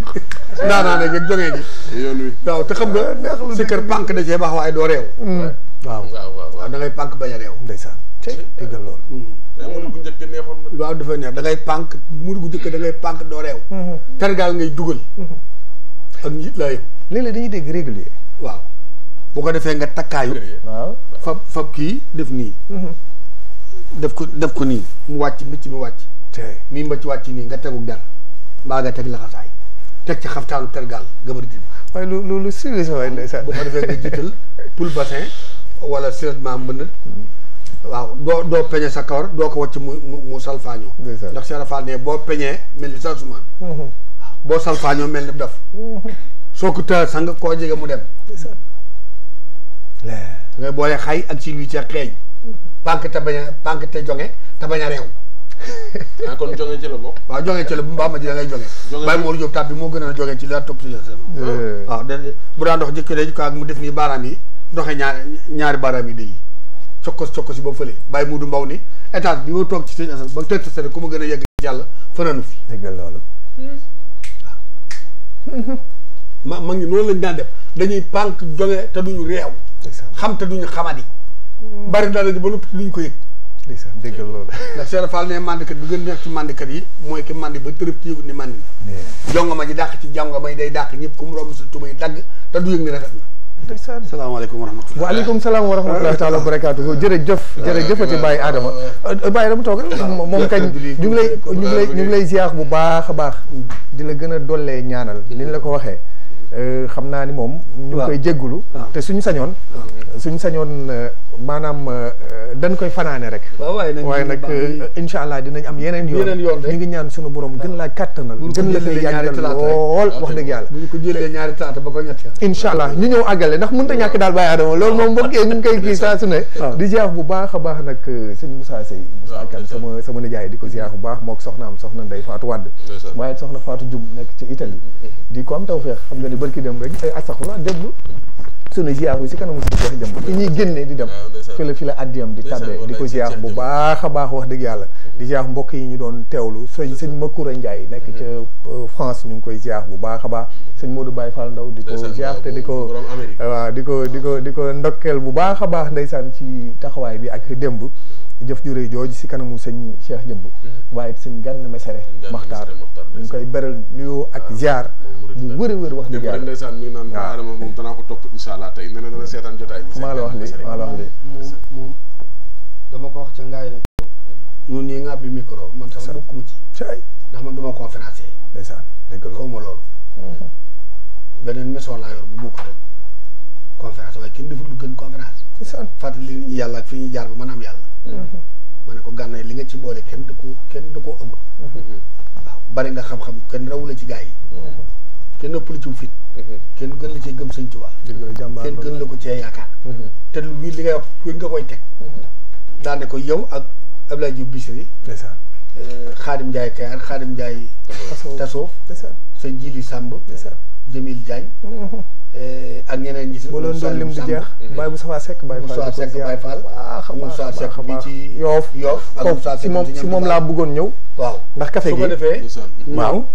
ndaanaane geeg jógee gi yoon wi waaw te xam nga si kër pànk da cee baax waaye doo réew waaw da ngay pànk bañ a réew ndeysaan déggal loolu murid gu njëkk neexoon na waaw dafa neex da ngay pànk murid gu njëkk da ngay pànk doo réew tergaal ngay dugal ak njiit laa yëpp léeg-léeg dañuy dégg régulier waaw bu ko defee nga takkaayu waaw fab kii def nii def ko nii mu wàcc mbicc mi wàcc mii mbëcc wàcc nii nga tegu der mbaa nga teg laxasaay teg ci xaftaanu tergaal gëbër gi waaye lu serious waaye ndeysaan bu ko defee nga jiital poul bassin wala sérieusement mbënd waaw doo peñe sa kawar doo ko wàcc mu salfaañoo ndax Cheikh Fall ne boo peñee mel ni salsumaan boo salfaañoo mel ni daf soo ko tëral sang koo jege mu dem ngay boole xay ak si luy ca xeeñ pànk te jonge te bañ a réew kon jonge ci la bokk waaw jonge ci la bu mbaa ma ji da ngay jonge bàyyi Mor Diop tab bi moo gën a jonge ci la topp si waaw bu daan dox jëkkëre ko ak mu def nii baaraam yi doxe ñaari baaraam yi dé yi cokkos yi ba fële bàyyi Muudu Mbaw ni étage bi ma toog ci sëñ Asan ba tëtt sene ku ma gën a yegg ci yàlla fananu fi déggal loolu waaw ma ngi noonu lañ daan def dañuy pànk jonge te duñu réew xam te duñu xamadi bari daal di ba noppi duñu ko yëg déggal loolu ndax Cheikh Fall ne mandikat bi gën neex ci mandikat yi mooy ki mandi ba tërëf ci yëgut ni mandi na jongama ji dàq ci jongama yi day dàq ñëpp ku mu romb sa tuba yi dagg te du yëg ni rafet na salaamaaleykum wa rahmatulah waaleykum salaam wa rahmatullahi taala wa barakaatuhu jërëjëfati Baye Adama Baye Adama toog moom kañ ñu ngi lay ziar bu baax a baax di la gën a dollee ñaanal ni ñu la ko waxee xam naa ni moom ñu ngi koy jéggulu te suñu sañoon maanaam dañ koy fanaane rek waaye nag incha allah dinañ am yeneen yoon ñu ngi ñaan suñu borom gën laa kàttanal gën la fay yàggal lool wax dëgg yàlla bu ñu ko jëlee ñaari taata ba ko ñetti incha allah ñu ñëw àggale ndax mënut a ñàkk daal Baye Adama loolu moom mbokkee ñu ngi koy gis saa su ne di ziar bu baax a baax nag sëñ Moussa Seye Moussa Kane sama nijaay di ko ziar bu baax mook soxnaam soxna Ndeye Fatou Wade waaye soxna Fatou Dioum nekk ci Italie di ko am taw feex xam nga ni barki dem rek ay astaxfirullah démb sunu ziar bi si kanamu si Cheikh Jëmb fi ñuy génnee di dem fi la addiyam di tabbe di ko ziar bu baax a baax wax dëgg yàlla di ziar mbokk yi ñu doon teewlu sëñ Makoura Ndiaye nekk ca France ñu ngi koy ziar bu baax a baax sëñ Modou Baye Fall Ndaw di ko ziar te di ko waaw di ko ndokkeel bu baax a baax ndeysaan ci taxawaay bi ak démb jëf ju rëy jooju si kanamu sëñ Cheikh Jëmb waaye sëñ Gana Messere Maxtaar ñu ngi koy beral nuyu ak ziar bu wër a wër wax dëgg yàlla ndeysaan mi naan Baye Adama moom danaa ko topp insha allah tey nee na dana seetaan jotaay bi maa la wax li moom dama ko wax ca ngaay ne ñun ñii nga bi micro man sax bokkuma ci ndax man duma conférencier ndeysaan dégg xaw ma loolu beneen maison laa yor bu bokk rek conférence waaye kenn deful lu gën conférence fàttali nit ñi yàlla ak fi ñuy jaar ba mën a am yàlla ma ne ko Gana li nga ci boole kenn da koo amul waaw bari nga xam-xam kenn rawu la ci gaa yi kenn ëpp la ci fit kenn gën la cee gëm Sëñ Tuubaa kenn gën la ko cee yaakaar te lu wii li ngay wax wéy nga koy teg daane ko yow ak Abdoulaye Diouf Bichri Xaadim Ndiaye Kayar Xaadim Ndiaye Tasoof sëñ Jili Samb Jamil Diagne ak ñeneen ñi si boo leen doon lim di jeex Baye Moussa Seck Baye Fall Moussa Seck bi ci Yoof ak Moussa Seck si moom laa bëggoon ñëw waaw ndax café gi su ko defee waaw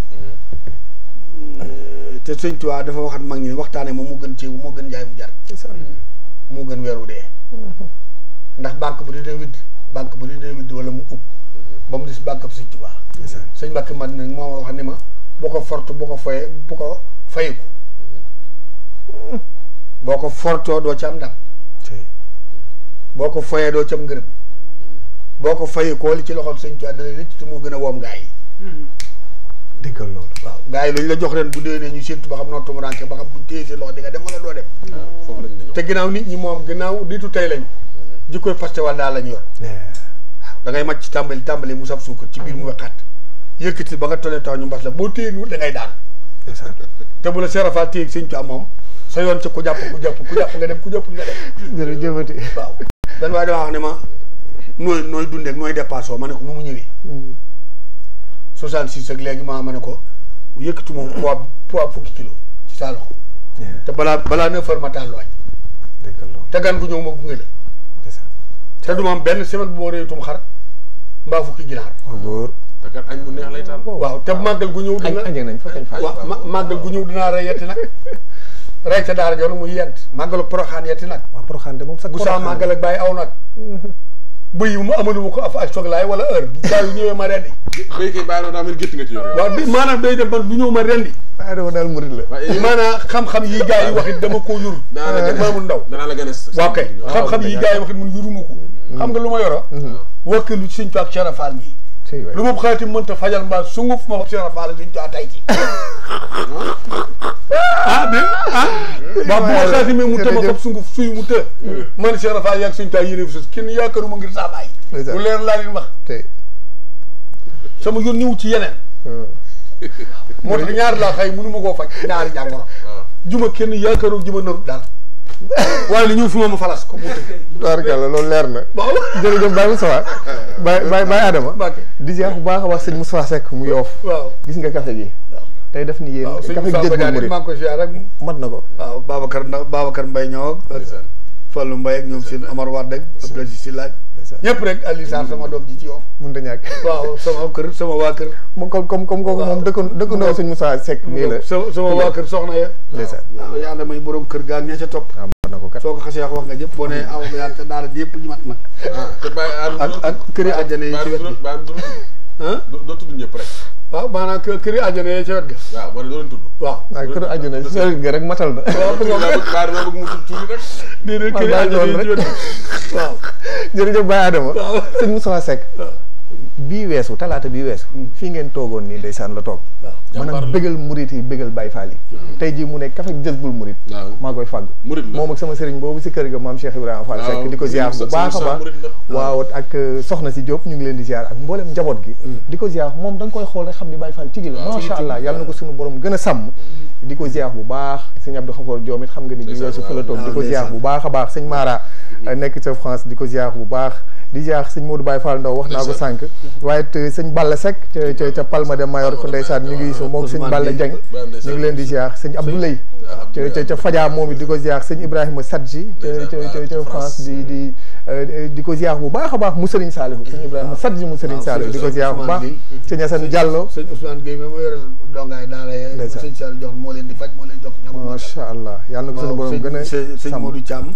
te Sëñ Tuubaa dafa waxat mag ñi waxtaane moom moo gën ceebu moo gën njaay mu jar moo gën weeru dee ndax banque bu di dee widd wala mu ub ba mu dis banque bu Sëñ Tuubaa sëñ Mbàkke man nag moo wax ni ma boo ko fortu boo ko foye bu ko fayiku boo ko fortoo doo ci am ndam boo ko foyee doo ci am ngërëm boo ko fayikoo li ci loxol Sëñ Tuubaa dana rëcc te moo gën a woom gaa yi déggal loolu waaw gars yi lañ la jox ren bu déwénee ñu séntu ba xam noo tumuranke ba xam buñ téye seen loxo di nga dem wala doo dem foofu lañ ñëw te ginnaaw nit ñi moom ginnaaw nitu tey lañ jikkoy paste wala daal lañ yor da ngay màcc tàmbali mu saf suukar ci biir mu wexaat yëkkati ba nga tolee tax ñu mbas la boo téye wut da ngay daan te bu la seerafal téye sëñ Tuubaa moom sa yoon ci ku jàpp nga dem ku jàpp nga dem jërëjëfati waaw benn waaye dama wax ne ma nooy dundeek nooy dépassé ma ne ko mu ñëwee 66 ak léegi ma ne ko yëkkati moom poids fukki kilo ci saa loxo te balaa 9 heures ma taal wañ te gan gu ñëw ma gunge la te du ma am benn semaine bu ma réetum xar mbaa fukki ginaar te kat añ bu neex lay taal waaw te màggal gu ñëw dina waaw màggal gu ñëw dinaa rey yetti nag rey ca daara joon muy yent màggalu Poroxaan yetti nag waaw Poroxaan de moom sax bu saa màggal ak bàyyi aw nag bëy mu amaluma ko ak soglaay wala heure saa yu ñëwee ma rendi béy kay bàyyi daa mel gétt nga ci yor waaw bi maanaam day dem man du ñëw ma rendi waaye dama daal murid la maanaam xam-xam yi gars yi waxit dama koo yur maamul ndaw danaa la gën a waaw kay xam-xam yi gars yi waxit mun yuruma ko xam nga lu ma yoro wakkilu ci Sëñ Tuubaa ak Cheikh Rafal mii lu ma xaati mënta fajal mbaa sunguf ma Cheikh Rafal Sëñ Tuubaa tay ci waaw bu ma xaati mais mu të ma fab sunguf suy mu të man Cheikh Rafal yaag Sëñ Tuubaa yéene fi sos kenn yaakaaruma ngir saa bàyyi bu leer laa leen wax sama yoon niwu ci yeneen moo tax ñaar laa xëy mënu ma koo faj ñaari jàngoro juma kenn yaakaaroo juma narut dara waaye li ñëw fi ma falas ko mu tëgg tabarkalla loolu leer na waaw jërëjëf Baye Moustapha Baye Adama di jeex bu baax a wax sëñ Moustapha Seck mu Yoof waaw gis nga café gi tey def ni yéen café gi jëg murid maa ngi ko siyaar rek mat na ko waaw Babacar Mbaye ñëw ak Fallou Mbaye ak ñoom seen Amar Wade ak Abdoulaye Si laaj ñëpp rek Aliou Sarr sama doom ji ci Yoof mun da ñàkk waaw sama waa kër comme kooku moom dëkkandoo sëñ Moussa Seck mii la sama waa kër soxna ya waaw yàlla may borom kër gaa ña ca topp na ko kat soo ko xasee wax nga jëpp boo nee aw yaa ca daara ji yëpp ñu mat nag ak këri àjjana yi ci wet gi doo tudd ñëpp rek waaw maanaam këri àjjana yi ci wet ga waaw ma ne doo leen tudd waaw këri àjjana yi ci wet ga rek matal na waaw bëgg mu tudd tuuti rek déedéet këri àjjana yi ci wet ga waaw jërëjëf Baye Adama sëñ Moustapha Seck bii weesu talaata bii weesu fii ngeen toogoon nii ndeysaan la toog maanaam bégal murit yi bégal Baye Fall yi tey jii mu ne kafe Jazbul Murid maa koy fàgg moom ak sama sëriñ boobu si kër ga maam Cheikh Ibrahima Fall Seck di ko ziar bu baax a baax waaw ak soxna si Diop ñu ngi leen di ziar ak mboolem njaboot gi di ko ziar moom da nga koy xool rek xam ni Baye Fall tigi la macha allah yàlla na ko suñu borom gën a sàmm di ko ziar bu baax sëñ Abdou Khafour Diom it xam nga ni bi weesu fa la toog di ko ziar bu baax a baax sëñ Mara nekk ca France di ko ziar bu baax di ziar sëñ Modou Baye Fall Ndaw wax naa ko sànq waaye it sëñ Balla Seck ca Palma de Mallorca ndeysaan ñu ngi moom sëñ Balla Dieng ñu ngi leen di ziar sëñ Abdoulaye ca Fadia moom it di ko ziar sëñ Ibrahima Sadji ca France di ko ziar bu baax a baax mu Serigne Saliou sëñ Ibrahima Sadji mu Serigne Saliou di ko ziar bu baax sëñ Assane Diallo sëñ Ousmane Gueye ma yoral dongaay daara sëñ Saliou jox moo leen di faj moo leen jox macha allah yàlla na ko suñu borom gën a sëñ Modou Thiam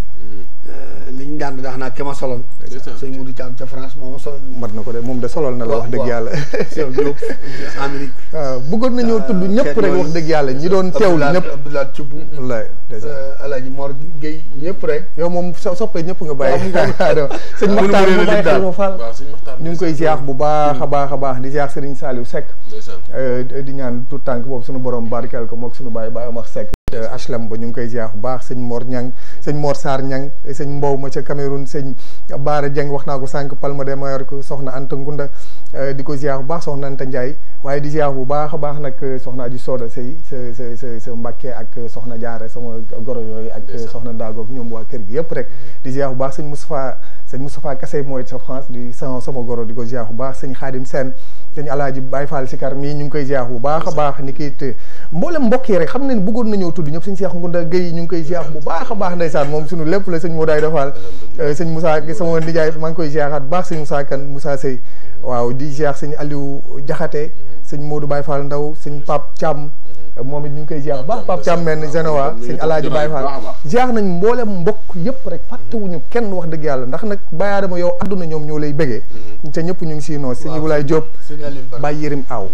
li ñu daan dax naa ke ma solol sëñ Modou Thiam ca France moom solol mat na ko de moom de solol na la wax dëgg yàlla Cheikh Diop Amérique waaw bëggoon nañoo tudd ñëpp rek wax dëgg yàlla ñi doon teewlu ñëpp Abdoulaye Thioub wallaay Alaaji Mor Gueye ñëpp rek yow moom soppee ñëpp nga bàyyi sëñ Maxtaar mu bàyyi xel Fall ñu ngi koy ziar bu baax a baax a baax di ziar Serigne Saliou Seck di ñaan tout tànk boobu suñu borom barkeel ko mook suñu bàyyi Baye Omar Seck HLM ba ñu ngi koy ziar bu baax sëñ Mor Ñang sëñ Mor Sarr Ñang sëñ Mbow ma ca Cameroun sëñ Baara Dieng wax naa ko sànq Palma de Mallorca soxna Anta Ngunda di ko ziar bu baax soxna Anta Ndiaye waaye di ziar bu baax a baax nag soxna Aji Soda Sey sa Mbàkke ak soxna Jaara sama goro yooyu ak soxna Daagoog ñoom waa kër gi yëpp rek di ziar bu baax sëñ Moustapha Kassé mooy sa France di sama goro di ko ziar bu baax sëñ Xaadim Sène sëñ Alaaji Baye Fall Sikar mii ñu ngi koy ziar bu baax a baax ni kiit mboolem mbokk yi rek xam ne bëggoon nañoo tudd ñëpp sëñ Cheikh Ngunda Gueye ñu ngi koy ziar bu baax a baax ndeysaan moom suñu lépp la sëñ Modaay Defal sëñ Moussa sama nijaay maa ngi koy ziaraat baax sëñ Moussa Kane Moussa Sey waaw di ziar sëñ Aliou Jaxate sëñ Modou Baye Fall Ndaw sëñ Pape Thiam moom it ñu ngi koy ziar baax Pape Thiam mel ni Genoa sëñ Alaaji Baye Fall ziar nañ mboolem mbokk yëpp rek fàttewuñu kenn wax dëgg yàlla ndax nag Baye Adama yow àdduna ñoom ñoo lay bëggee te ñëpp ñu ngi siy noos sëñ Ibrahima Diop Baye Yérim Aw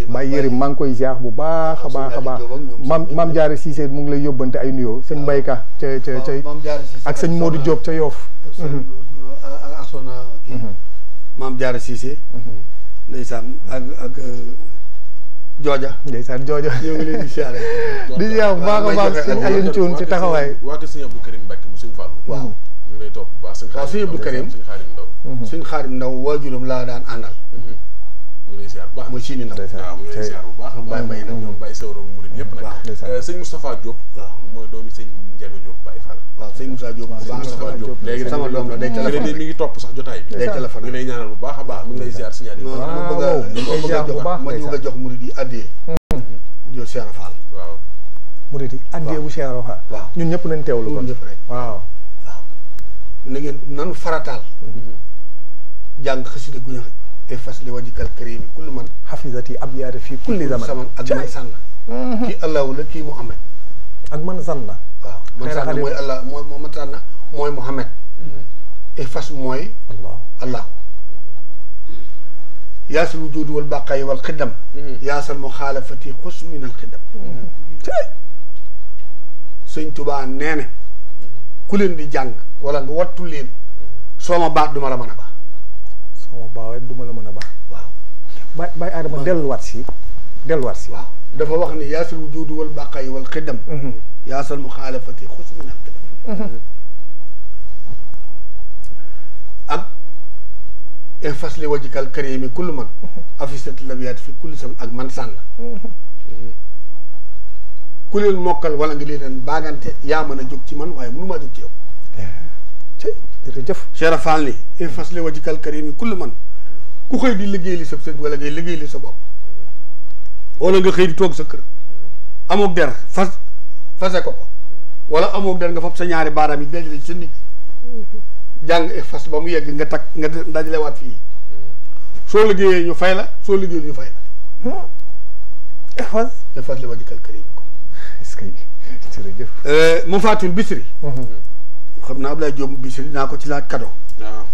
Baye Yérim maa ngi koy ziar bu baax a baax a baax maam Jaare Cissé mu ngi lay yóbbante ay nuyoo sëñ Mbayka ca ak sëñ Modou Diop ca Yoff ak sona kii maam Jaare Cissé ndeysaan ak jooja ndeysaan jooja ñoo ngi leen di siyaare di ziar bu baax a baax sëñ Alioune Thioune ci taxawaay waa kër sëñ Abdou Karim Mbacke mu sëñ Fallou waaw ñu ngi lay topp bu baax sëñ Abdou Karim sëñ Xaadim Ndaw sëñ Xaadim Ndaw waajuram laa daan àndal mu ngi lay ziar bu baax mooy Sini Ndaw waaw mu ngi lay ziar bu baax Baye Mbaye nag ñoom Baye Sewro murid yëpp nag sëñ Moustapha Diop mooy doomi sëñ Ndiaga Diop Baye Fall waaw sëñ Moussa Diop léegi sama doom la day téléphone mi ngi topp sax jotaay bi day téléphone mi ngi lay ñaanal bu baax a baax mi ngi lay ziar signal yi ma ñu nga jox murid yi addee jo Cheikh Fall waaw murid yi addee bu Cheikh Fall waaw ñun ñëpp nañ teewlu kon ñëpp rek waaw na ngeen nanu farataal jàng xasida gu ñu te fas li wajikal karim kullu man xafisati abyaada fii kulli zaman ak man sànn kii allahu la kii Muhammad ak man zanna waaw man sànn mooy allah mooy man sànn mooy Muhammad et fas mooy allah yaasal wujudi wal baqaay wal xiddam yaasal muxaalafati xus min al xiddam sëñ Tuubaa nee na ku leen di jàng wala nga wattu leen soo ma baat duma la mën a baax sama baawee duma la mën a baax waaw Baye Adama delluwaat si waaw dafa wax ni yaasal wujudi wal baqaay wal xiddam yaasal muxaalafati xus min al xiddam ak infas li wajikal karimi kullu man afisat labiyaat fi kulli sam ak man sànn ku leen mokkal wala nga leen baagante yaa mën a jóg ci man waaye mënu maa jóg ci yow jërëjëf Cheikh Fall ni infas li wajikal karimi kullu man ku xëy di liggéey li sa sëñ wala ngay liggéey li sa bopp wala nga xëy di toog sa kër amoog der fase ko wala amoog der nga fab sa ñaari baaraam yi dajale sa nit jàng fas ba mu yegg nga takk nga dajalewaat fii soo liggéeyee ñu fay la soo liggéeyee ñu fay la fas li wajikal karim ko est-ce que jërëjëf mu faatul bisri xam naa Abdoulaye Diop bisri naa ko ci laaj cadeau waaw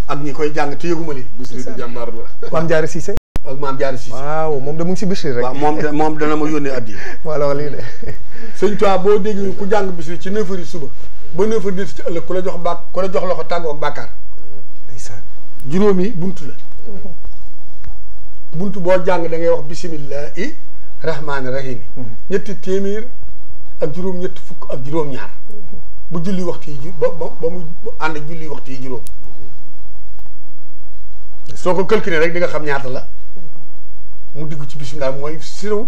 ak ñi koy jàng te yëguma li bisri di jàmbaar la Maam Jaara Cissé ak Maam Jaara Cissé waaw moom de mu ngi si bisri rek waaw moom dana ma yónnee addi wala wala lii de sëñ Tuubaa boo dégg ku jàng bisri ci 9 heures suba ba 9 heures ci ëllëg ku la jox loxo tàggoo ak bàkkaar ndeysaan juróomi buntu la buntu boo jàng da ngay wax bisimillahi rahmaani rahimi ñetti téeméer ak juróom ñetti fukk ak juróom-ñaar bu julli waxtu yi ba mu ànd ak julli waxtu yi juróom soo ko calculé rek di nga xam ñaata la mu diggu ci bisimilah mooy siraw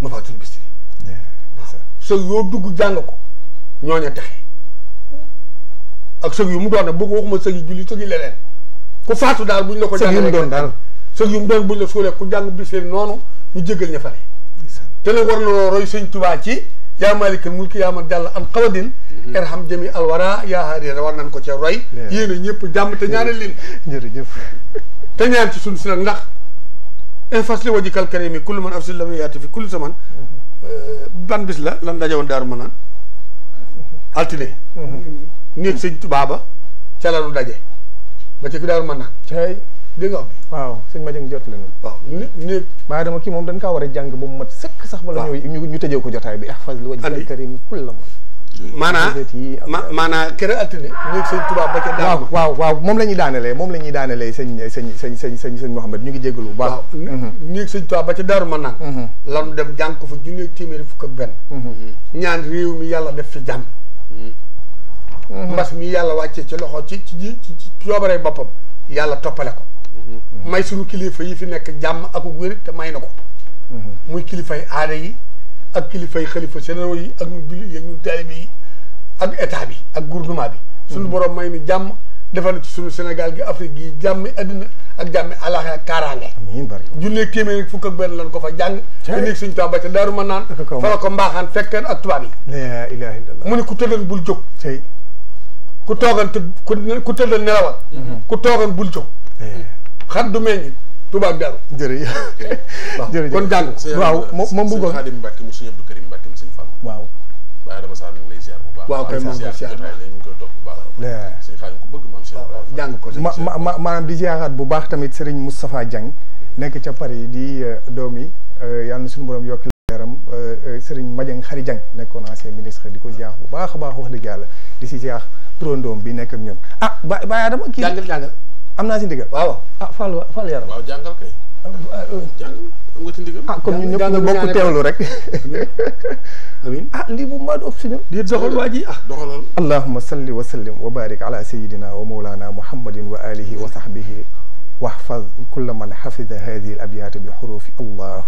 ma faatul bisri sëg yoo dugg jàng ko ñooña texe ak sëg yu mu doon nag boo ko waxuma sëg yi julli sëg yi leneen ku faatu daal buñ la ko jàng doon daal sëg yu mu doon buñ la suulee ku jàng bisri noonu ñu jéggal ña fare te nag war na roy sëñ Tuubaa ci yaa maalikal mulki yaa man jàll an xawadin irham jami alwara yaa haarira war nañ ko ca roy yéen a ñëpp jàmm te ñaanal leen jërëjëf te ñaan ci suñ si nag ndax infas li wajikal karimi kullu man afsil la yaati fi kulli zaman ban bis la lan daje woon Daaru Manaan altine néeg sëñ Tuubaa ba ca la nu daje ba ci Daaru Manaan cay dégg nga wax bi waaw sëñ Madiang jot leen waaw néeg Baye Adama kii moom dañ kaa war a jàng ba mu mat sëkk sax bala ñu tëjee ko jotaay bi ihfaz li wajhikal karim kulla man maanaa kere altine néeg sëñ Tuubaa ba ca Daaru waaw moom la ñuy daanelee sëñ Mouhamed ñu ngi jéggalu bu baax waaw néeg sëñ Tuubaa ba ca Daaru Manaan lanu dem jàng ko fa junneeg téeméeri fukk ak benn ñaan réew mi yàlla def fi jàmm mbas mi yàlla wàccee ci loxo ci coobaree boppam yàlla toppale ko may suñu kilifa yi fi nekk jàmm ak wér te may na ko muy kilifay aada yi ak kilifay xalifa généraux yi ak ñun jullit yi ñun taalibe yi ak état bi ak gouvernement bi suñu borom may ni jàmm defal na ci suñu Sénégal gi Afrique gi jàmmi addina ak jàmmi alaaxe ak kaaraange junneeg téeméer fukk ak benn lan ko fa jàng te néeg suñu Tuubaa ba ca Daaru Manaan fa la ko mbaaxaan fekkeen ak tubaab yi la ilaha illallah mu ne ku tëddan bul jóg ku toogan ku tëddan nelawal ku toogan bul jóg xat du meññ Tuubaa ak Daaru jërëjëf kon jàng waaw moom bëggoon sëñ Xaadim Mbàkke mu sëñ Abdou Karim Mbàkke mu sëñ Fall waaw Baye Adama Sarr ñu ngi lay ziar bu baax waaw kay moom ko ziar ñu koy topp bu baax sëñ Xaadim ku bëgg maam Cheikh jàng ko maanaam di ziaraat bu baax tamit Serigne Moustapha Dieng nekk ca Paris di doomi yàlla na suñu borom yokk leeram Serigne Madiang Khary Dieng nekkoon ancien ministre di ko ziar bu baax a baax wax dëgg yàlla di si ziar turandoom bi nekk ak ñun Baye Adama kii jàngal am naa si ndigal waaw Fall yaram waaw jàngal kay jàng am nga ci ndigal. ah kon ñun ñëpp ñu bokk teewlu rek. amiin ah lii bu mbaa du ëpp si ñun. di doxal waa ji doxalal. allahumma salli wa sallim wa barik ala sayyidina wa mawlana muhammadin wa alihi wa sahbihi واحفظ كل من حفظ هذه الأبيات بحروف الله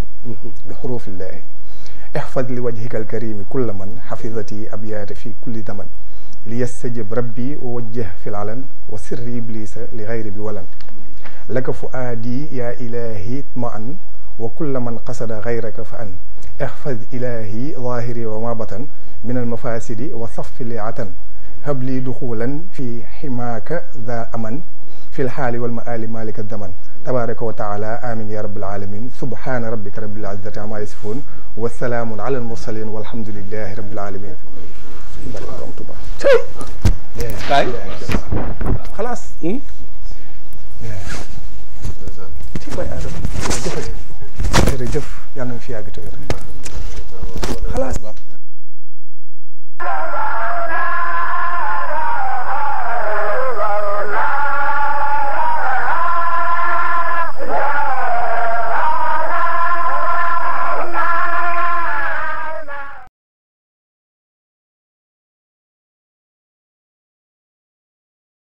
بحروف الله احفظ لوجهك الكريم كل من حفظتي أبيات في كل زمن ليستجب ربي ووجه في العلن وسر إبليس لغير بولن لك فؤادي يا إلهي اطمئن وكل من قصد غيرك فأن احفظ إلهي ظاهري وما بطن من المفاسد وصف لعتن هب لي دخولا في حماك ذا أمن في الحال والمآل مالك الزمن تبارك وتعالى آمين يا رب العالمين سبحان ربك رب العزة عما يصفون والسلام على المرسلين والحمد لله رب العالمين خلاص jërëjëf yàlla na fi yàgg te wér